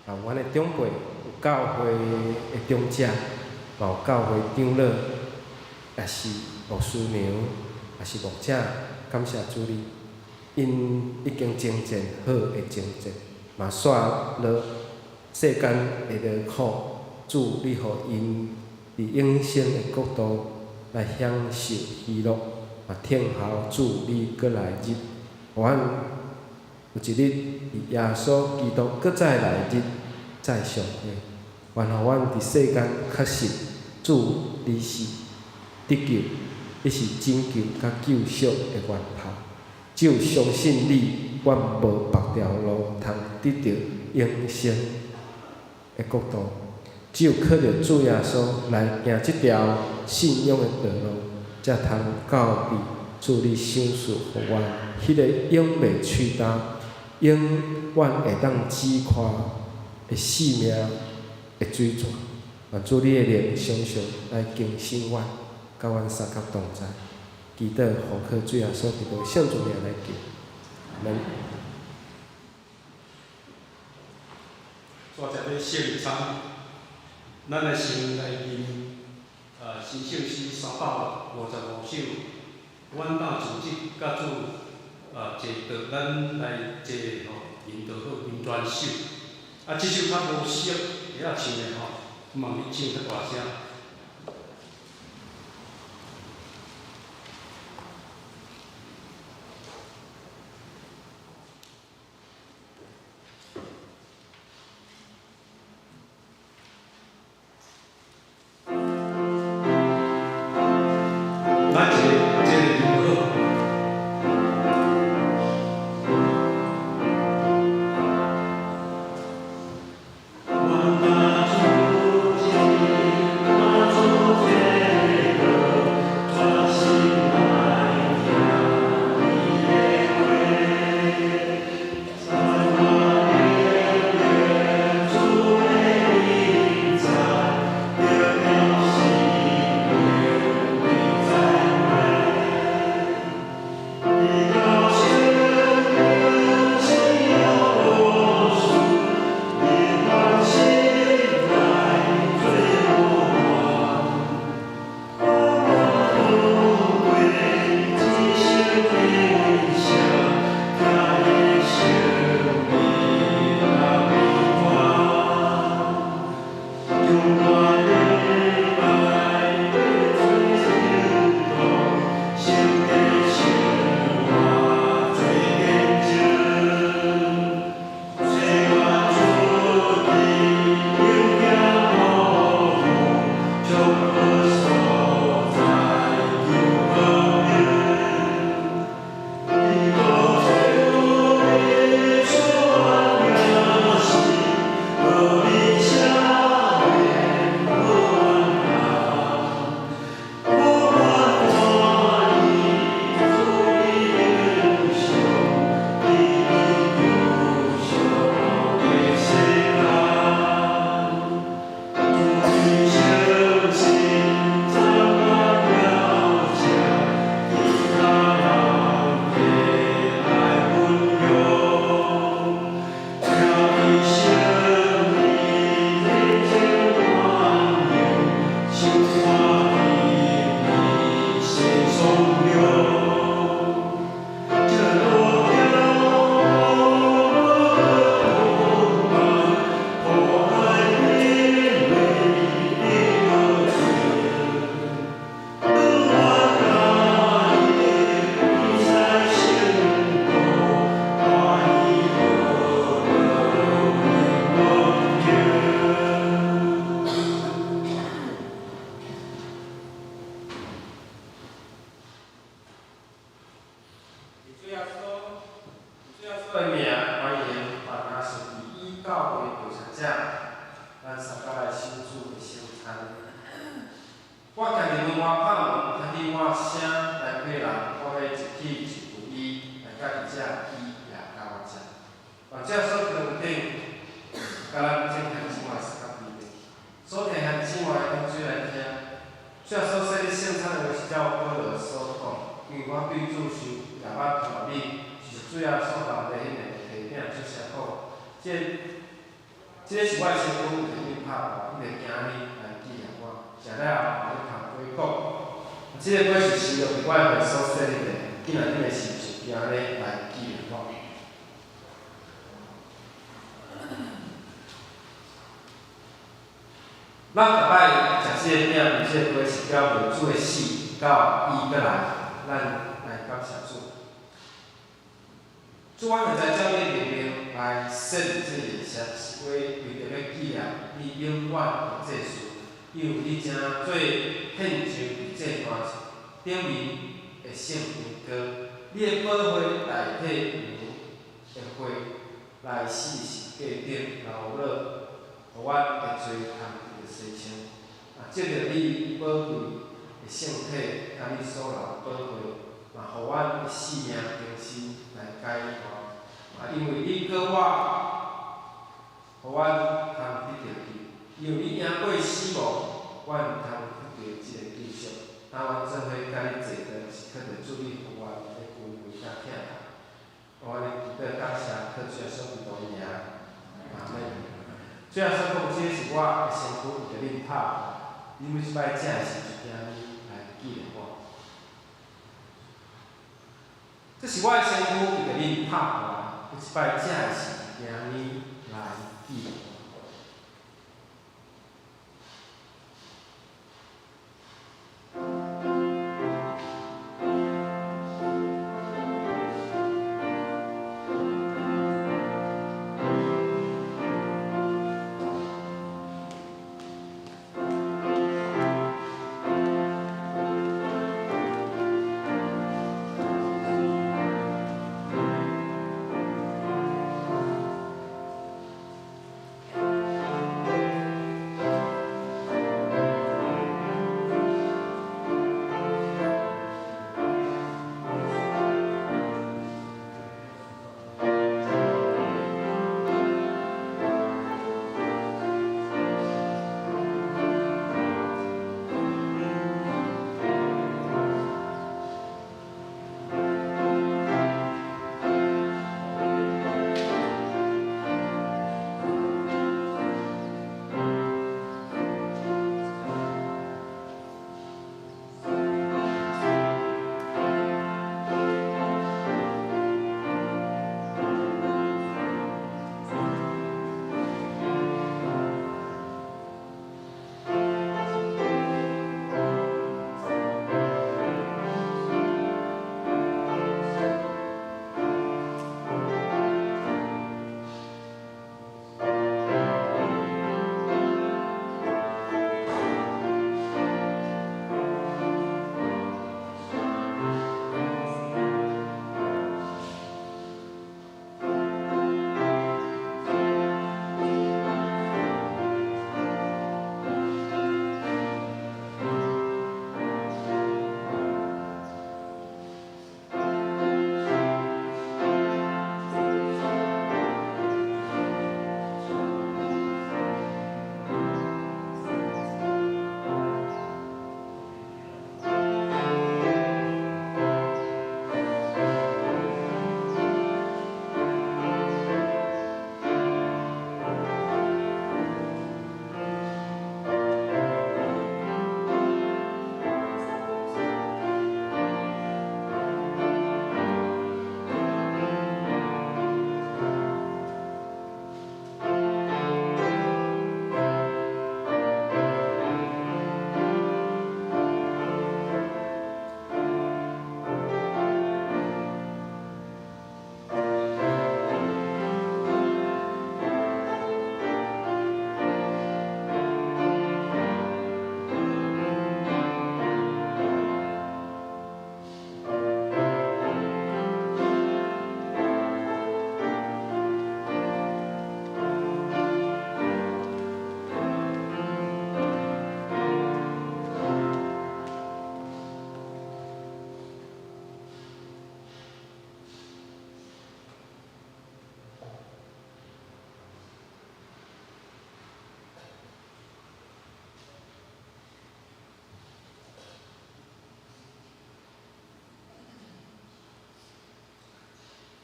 [SPEAKER 3] 啊，阮的長輩有教會的長者，嘛有教會長老，也是牧師娘，也是牧者，感謝主你，𪜶已經征戰好的征戰，嘛煞落世間的勞苦，主你予𪜶佇永生的國度來享受喜樂，嘛等候主你閣來日，予阮有一日佇耶穌基督閣再來日再相會，願予阮佇世間確信主你是得救，你是拯救佮救贖的源頭。只有相信你，阮無別條路通得著永生的國度。只有靠著主耶穌來行這條信仰的道路，才通到佇主你賞賜予阮彼个永袂喙焦、永遠會當止渴的生命的水泉。願主你的靈常常來更新阮，佮阮相佮同在。祈禱奉靠主耶穌基督聖主名來求，阿們。
[SPEAKER 2] 煞食欲聖餐，咱來先來吟新聖詩355首。阮搭組織佮主坐桌，咱來坐吼，吟就好，吟全首。啊，這首較無熟，會曉唱的吼，望你唱較大聲。咱一个一个吟就好。阮若主
[SPEAKER 3] 主耶穌，主耶穌的名，歡迎凡若是佇以教會做牧者，咱三個來守主的聖餐。我徛佇門外拍門，聽見我聲來開人，我欲入去祝福伊，來佮伊食，伊也佮我食。願主耶穌。這個是我的身軀，為著恁拍破，你著行呢來紀念我。食了後，你通回講，這個杯是新約佇我的血所洗的，囝恁的時就行呢來紀念我。咱逐擺食這個餅、飲這個杯，是表明主的死到伊閣來，咱來感謝主。主，阮現在照你的命令來設立這個儀式，是為著欲紀念你永遠的祭司，因為你成做獻祭佇祭壇頂面的聖香膏，你的寶血代替羊的血來死佇十架頂流落，予阮的罪通得著洗清。啊，藉著你寶貴的聖體，佮你所流的寶血，嘛予阮的性命重新來改換。啊，因為你膏我，予阮通得著救；因為你贏過死亡，阮通得著這个救贖。當阮做伙佮你坐頓，是靠著主你予阮的權威佮疼痛。我按呢祈禱感謝，靠主耶穌基督的名，阿們。主耶穌講，這是我的身軀，為著恁拍破。你每一擺食的時，就行呢來紀念我。這是我的身軀，為著恁拍破。每一擺食的時，就行呢來紀念我。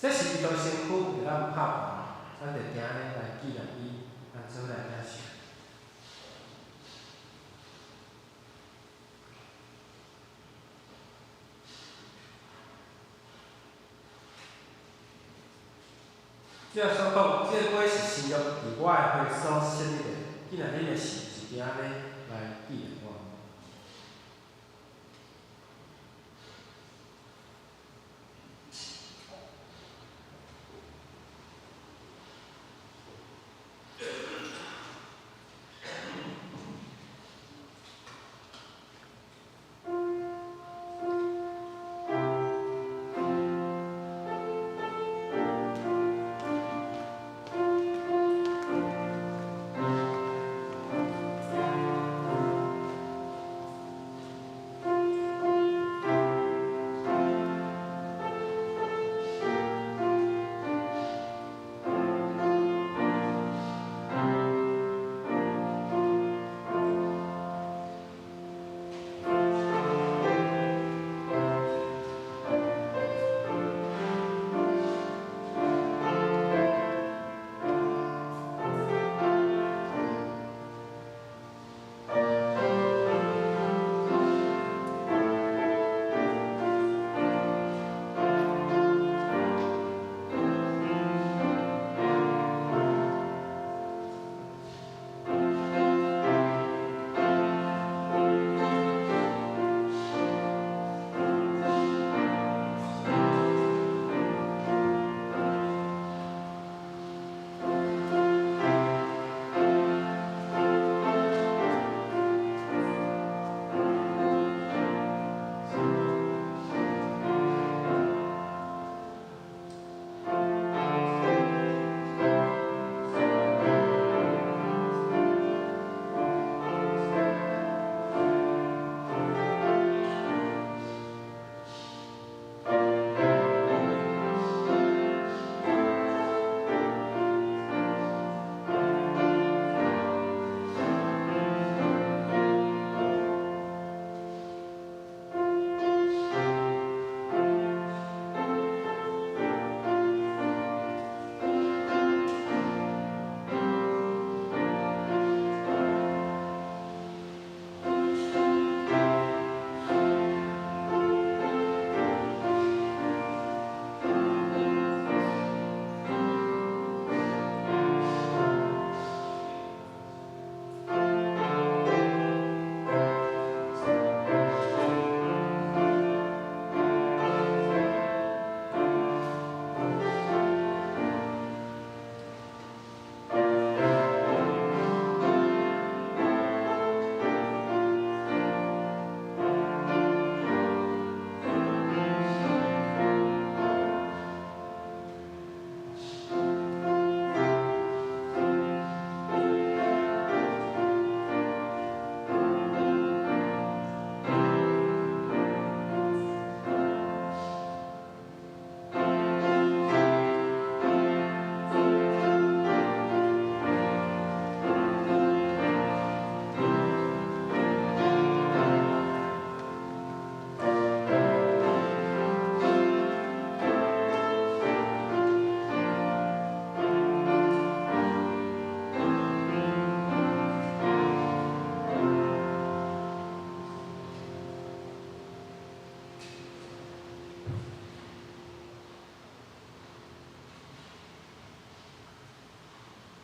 [SPEAKER 3] 這是基督身軀為咱拍破，咱就定按呢來紀念伊，咱做伙來領受。主耶穌講，這個杯是新約佇我的血所設立的，紀念恁的時，是定按呢來紀念我。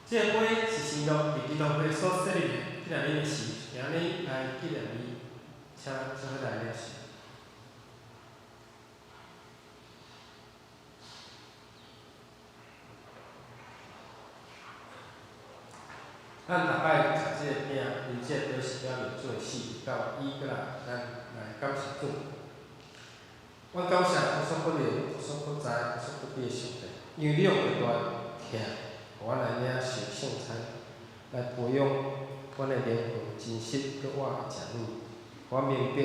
[SPEAKER 3] 這個杯是新約佇基督血所設立的，紀念恁的時，是按呢來紀念伊，請做伙來領受。咱逐擺食這個餅，啉這個杯，是表明主的死到伊閣來，咱來感謝主。阮感謝無所不能、無所不在、無所不知的上帝，因為你用極大的疼，予阮來領受聖餐，來培養阮的靈魂真實閣活會誠軟，予阮明白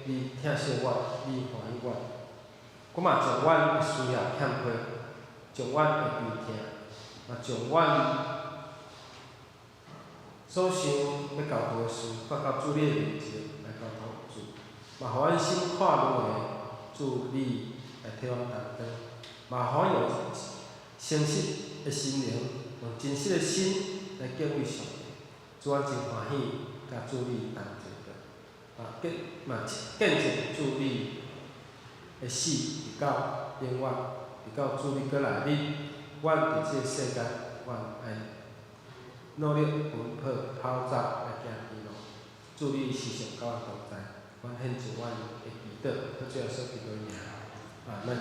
[SPEAKER 3] 你疼惜阮，你歡喜阮。我嘛將阮的需要欠缺，將阮的悲痛，嘛將阮所想欲交託的事，帶到主你的面前來交託主，嘛予阮心看愈的主你來替阮擔當，嘛予阮用誠實的心靈。用真實的心來敬畏上帝。主，阮真歡喜，佮主你同齊的，啊，見嘛見證主你的死，直到永遠，直到主你閣來日，阮佇這个世間，阮愛努力奔跑跑走來行天路。主你時常佮阮同在，阮獻上阮的祈禱，靠主耶穌基督的名，阿門。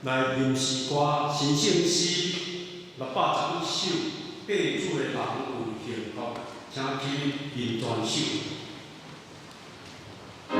[SPEAKER 2] 來吟詩歌，神聖詩611首，跟主的人有幸福，請起立吟全首。
[SPEAKER 4] 主。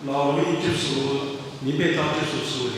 [SPEAKER 2] 老李執事，林伯昭執事書獻。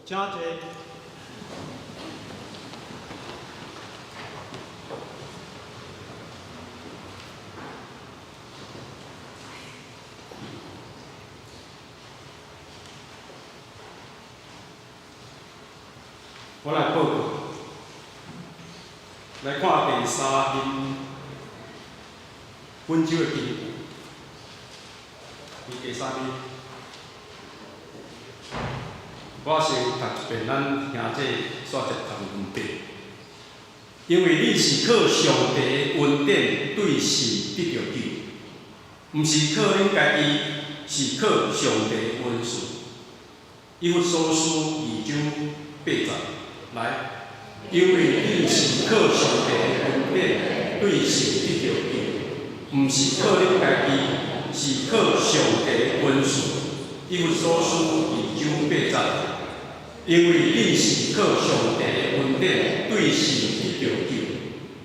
[SPEAKER 2] 請坐。我來報告，來看第三面本週的經文，佇第三面。我先讀一遍，咱兄弟煞接讀兩遍。因為你是靠上帝恩典對信得著救，毋是靠恁家己，是靠上帝恩賜。以弗所書2章8節，來，因為你是靠上帝恩典對信得著救，毋是靠恁家己，是靠上帝恩賜。以弗所書2章8節，因為你是靠上帝恩典對信得著救，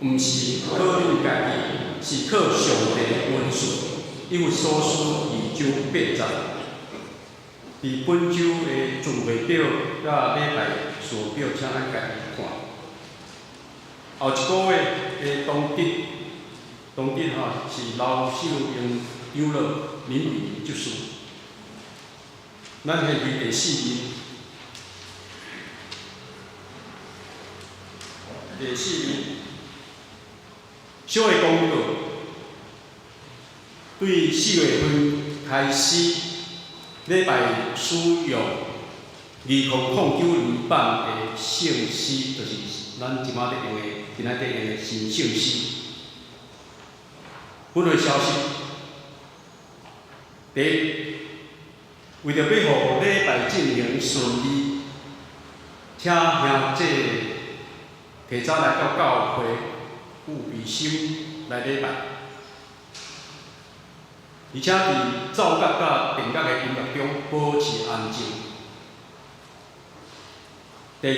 [SPEAKER 2] 毋是靠恁家己，是靠上帝恩賜。以弗所書2章8節。佇本週的聚會表佮禮拜時表，請咱家己看。後一個月的當日，當日吼是劉秀英長老林美執事。咱現佇第四面，第四面，小的公告，對4月份開始，禮拜使用2009年版的聖詩，就是咱這擺咧用的，今仔日用的新聖詩。分會消息。第一，為著欲予禮拜進行順利，請兄弟提早來到教會，預備心來禮拜，而且佇奏樂佮電樂的音樂中保持安靜。第二，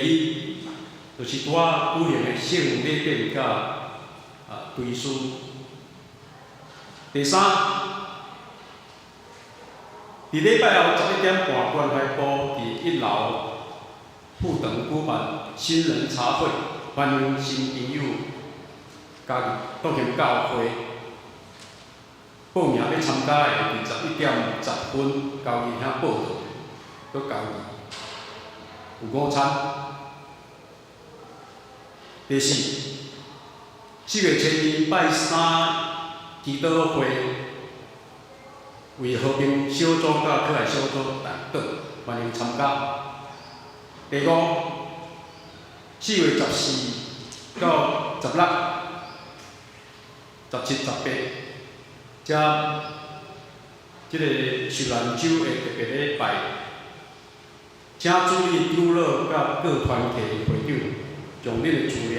[SPEAKER 2] 就是拄仔舉行的聖禮典佮追思。第三，佇禮拜後11點半，關懷部佇一樓副堂舉辦新人茶會，歡迎新朋友加入復興教會。報名欲參加的，佇11點10分交伊遐報到，閣交伊有午餐。第四，4月初二拜三祈禱會，為和平小組佮可愛小組代禱，歡迎參加。第五，4月14到16、17、18，遮這个受難週的特別禮拜，請主理長老佮各團體會長，將恁的資料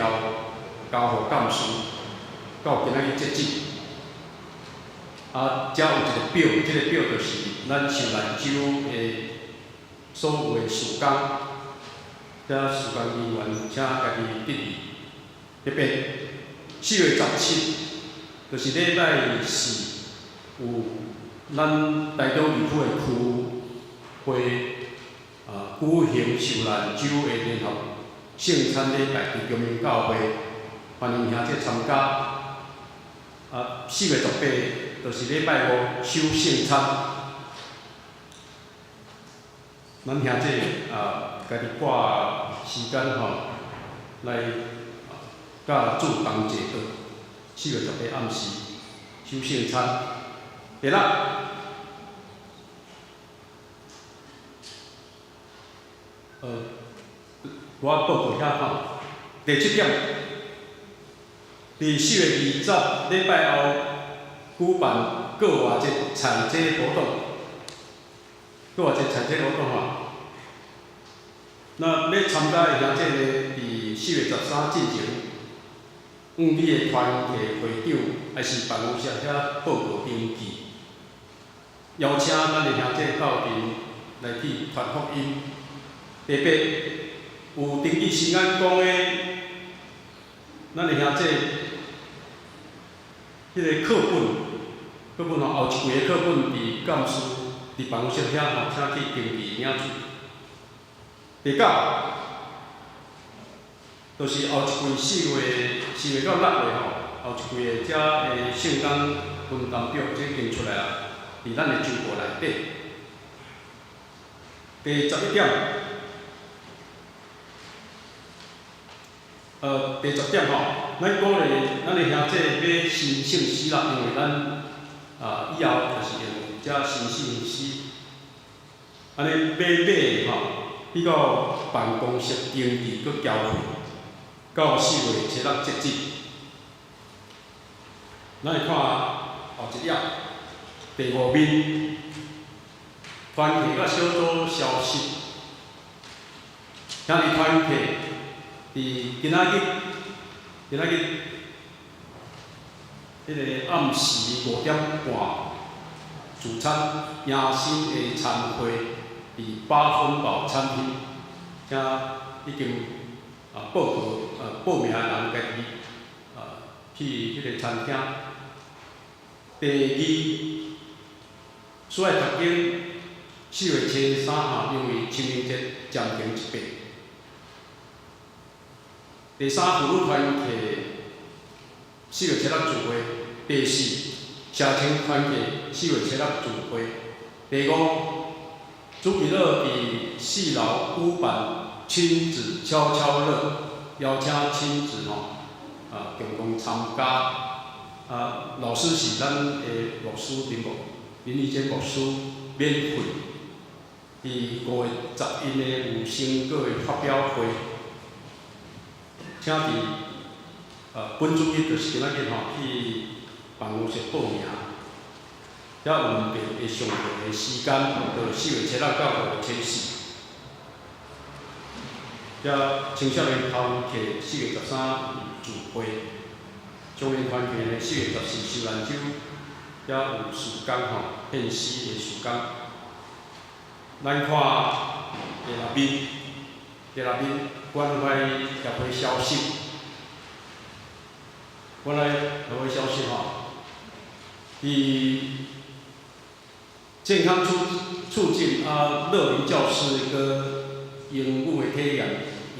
[SPEAKER 2] 交予幹事，到今仔日截止。啊，遮有一個表，這個表就是咱受難週的所有的事工，遮事工人員請家己注意。特別4月17，就是禮拜四，有咱台中地區的區會舉行受難週的聯合聖餐禮拜，佇中明教會，歡迎兄弟參加。啊，4月18就是禮拜五守聖餐，咱兄弟家己掛時間吼，來佮主同齊到4月18暗時守聖餐。第六，我報告遐吼。第七點，佇4月20禮拜後舉辦過活節採摘活動，過活節採摘活動吼，那欲參加的兄弟呢，佇4月13進前，向你的團體會長，抑是辦公室遐報告登記，邀請咱的兄弟鬥陣來去傳福音。特別有登記新安宮的，咱的兄弟，彼个課本，課本吼，後一櫃的課本佇幹事佇辦公室遐吼，請去登記領取。第九，就是後一櫃4月4月到6月吼，後一櫃的遮的聖工分擔表，這已經出來啊，佇咱的周報內底。第11點，第10點吼，咱鼓勵咱的兄弟買新聖詩啦，因為咱以後就是用遮新聖詩，按呢欲買吼，去到辦公室登記閣交費，到4月初6截止。咱來看後一頁，第五面，團契佮小組消息，兄弟團契佇今仔日，彼个暗時5點半，聚餐迎新的餐會，佇八分飽餐廳，請已經報告報名的人家己去彼个餐廳。第二，主愛讀經4月初三吼，因為清明節暫停一拜。第三，婦女團契4月初六聚會。第四，社青團契4月初六聚會。第五，主日樂佇四樓舉辦親子悄悄樂，邀請親子吼共同參加。啊，老師是咱的牧師林牧林義堅牧師免費。佇5月11呢有成果的發表會，請佇本主日就是今仔日吼去辦辦公室報名。遐有分別的上課的時間，就4月初六到5月初四。遐青少年頭課4月13有聚會，少年團契呢4月14秀蘭州，遐有事工吼，獻詩的事工。咱看第六面，第六面關懷協會消息，關懷協會消息吼，佇健康促進啊，樂齡教師閣英語的體驗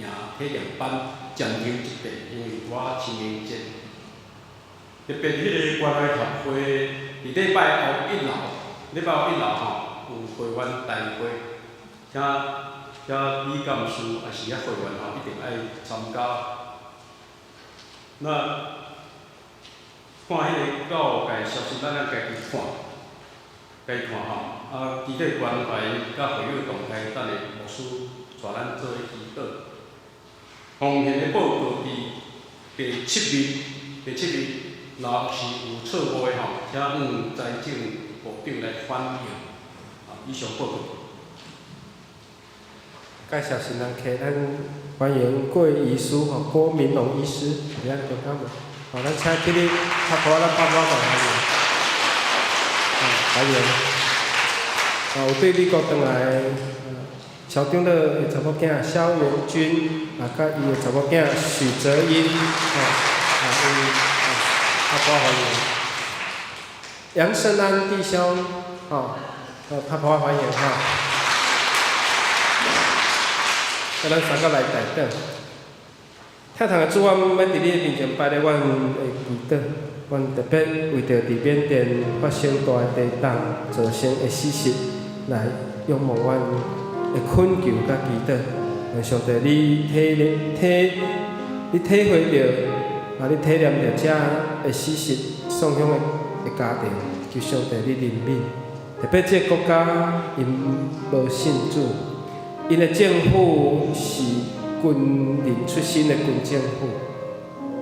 [SPEAKER 2] 營體驗班暫停一遍，因為我清明節。特別彼个關懷協會佇禮拜五一樓，禮拜五一樓吼有會員大會，請請李幹事抑是遐會員吼一定愛參加。那看彼个教界消息，咱咱家己看，家己看吼。啊，肢體關懷佮會友動態，等下牧師帶咱做伙祈禱。奉獻的報告佇第七面，第七面，若是有錯誤的吼，請向財政部長來反映。啊，以上報告。
[SPEAKER 3] 介紹新人客，咱歡迎郭醫師吼，郭明龍醫師，佇咱中間無？好，咱請起立，拍鼓，咱拍鼓共歡迎。歡迎。啊，有對美國轉來的蕭長老的查某囝蕭元君，啊，佮伊的查某囝許澤英，啊，啊，𪜶啊，拍鼓歡迎。楊勝安弟兄，吼，拍鼓歡迎吼。啊，咱三個來代禱。疼痛的主，阮欲佇你面前擺咧阮的祈禱，阮特別為著佇緬甸發生大的地動造成的死實，來仰望阮的懇求佮祈禱。願上帝你體體你體會著，啊，你體驗著遮的死實送向的家庭，求上帝你憐憫。特別這個國家𪜶無信主，𪜶的政府是軍人出身的軍政府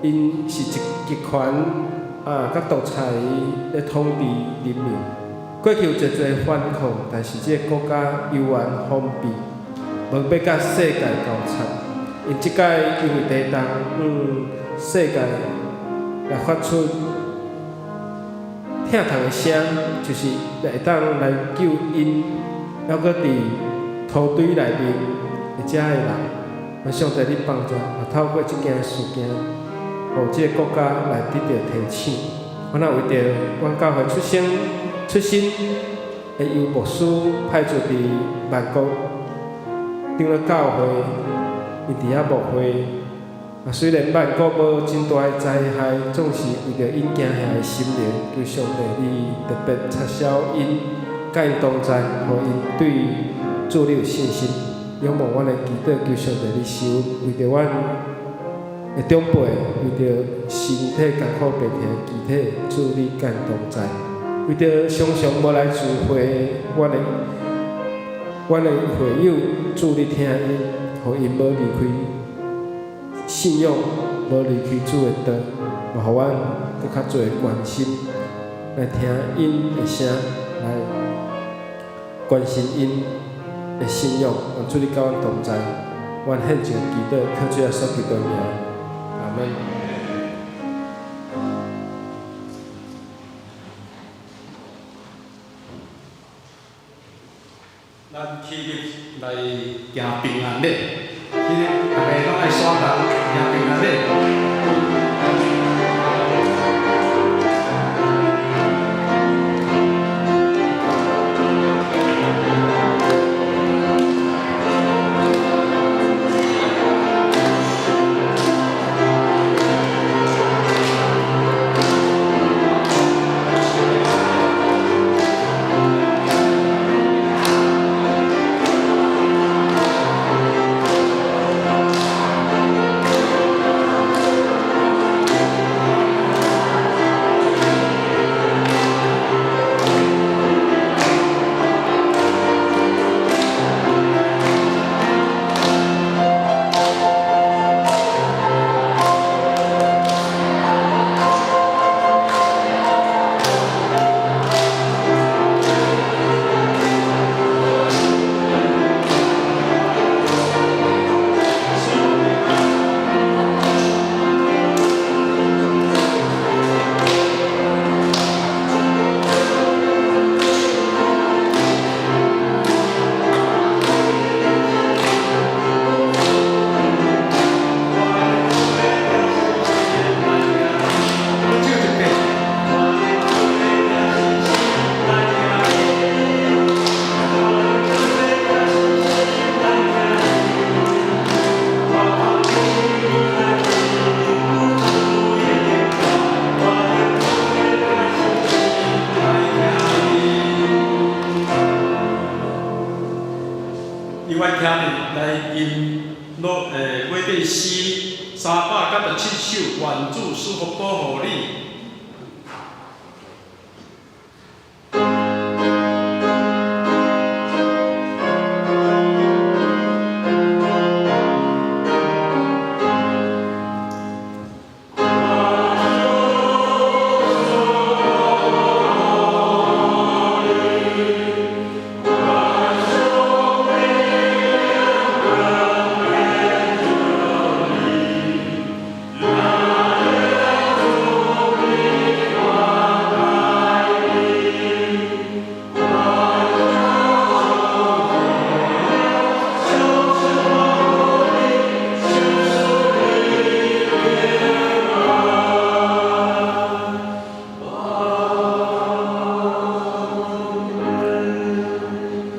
[SPEAKER 3] ，𪜶是一極權啊，佮獨裁咧統治人民。過去有濟濟反抗，但是這個國家猶原封閉，無欲佮世界交叉。𪜶這擺因為地動，世界來發出疼痛的聲，就是會當來救𪜶，猶閣佇土堆內面的遮的人。願上帝你幫助，啊，透過這件事件，予這個國家來得著提醒。阮也為著阮教會出身的尤牧師派駐佇萬國長老教會，伊佇遐牧會。啊，雖然萬國無真大的災害，總是為著𪜶驚嚇的心靈，求上帝你特別插銷𪜶，佮𪜶同在，予𪜶對主你有信心。仰望阮的祈禱，求上帝你收，為著阮的長輩，為著身體艱苦病痛的肢體，主你佮𪜶同在。為著常常無來聚會，阮的會友，主你疼𪜶，予𪜶無離開信仰，無離開主的道，嘛予阮閣較濟關心，來聽𪜶的聲，來關心𪜶的信仰。願主你佮阮同在，阮獻上祈禱，靠主耶穌基督的名，阿門。
[SPEAKER 2] 咱起立來行平安禮，起立，逐家攏愛相同行平安禮。徛佇來吟落尾底詩397首，願主賜福保護你。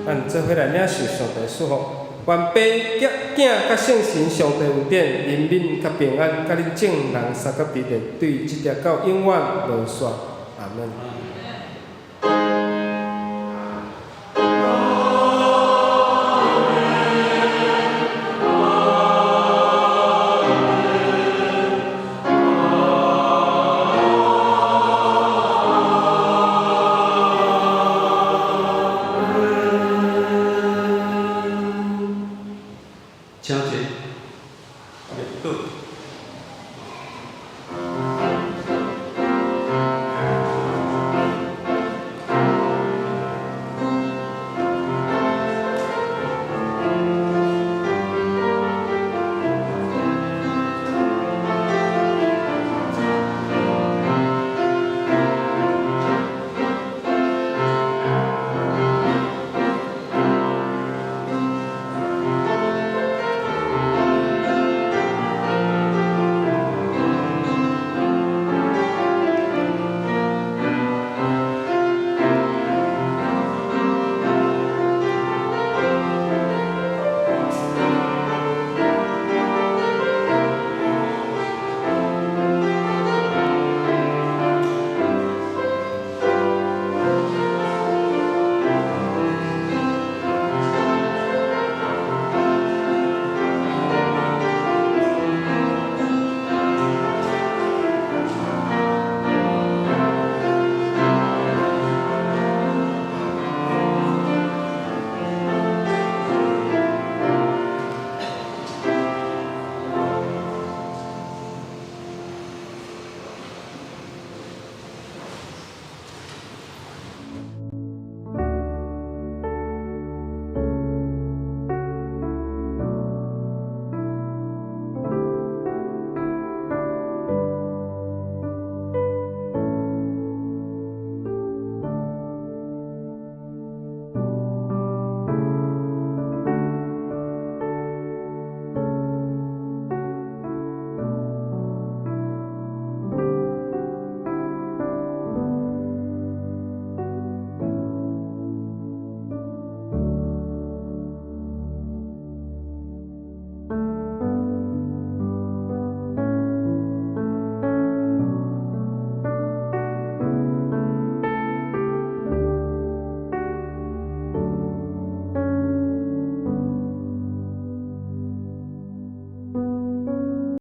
[SPEAKER 3] 咱做伙來領受上帝祝福，願父、囝、佮聖神上帝恩典、憐憫佮平安，佮恁眾人相佮佇咧，對這直到永遠無煞。阿門。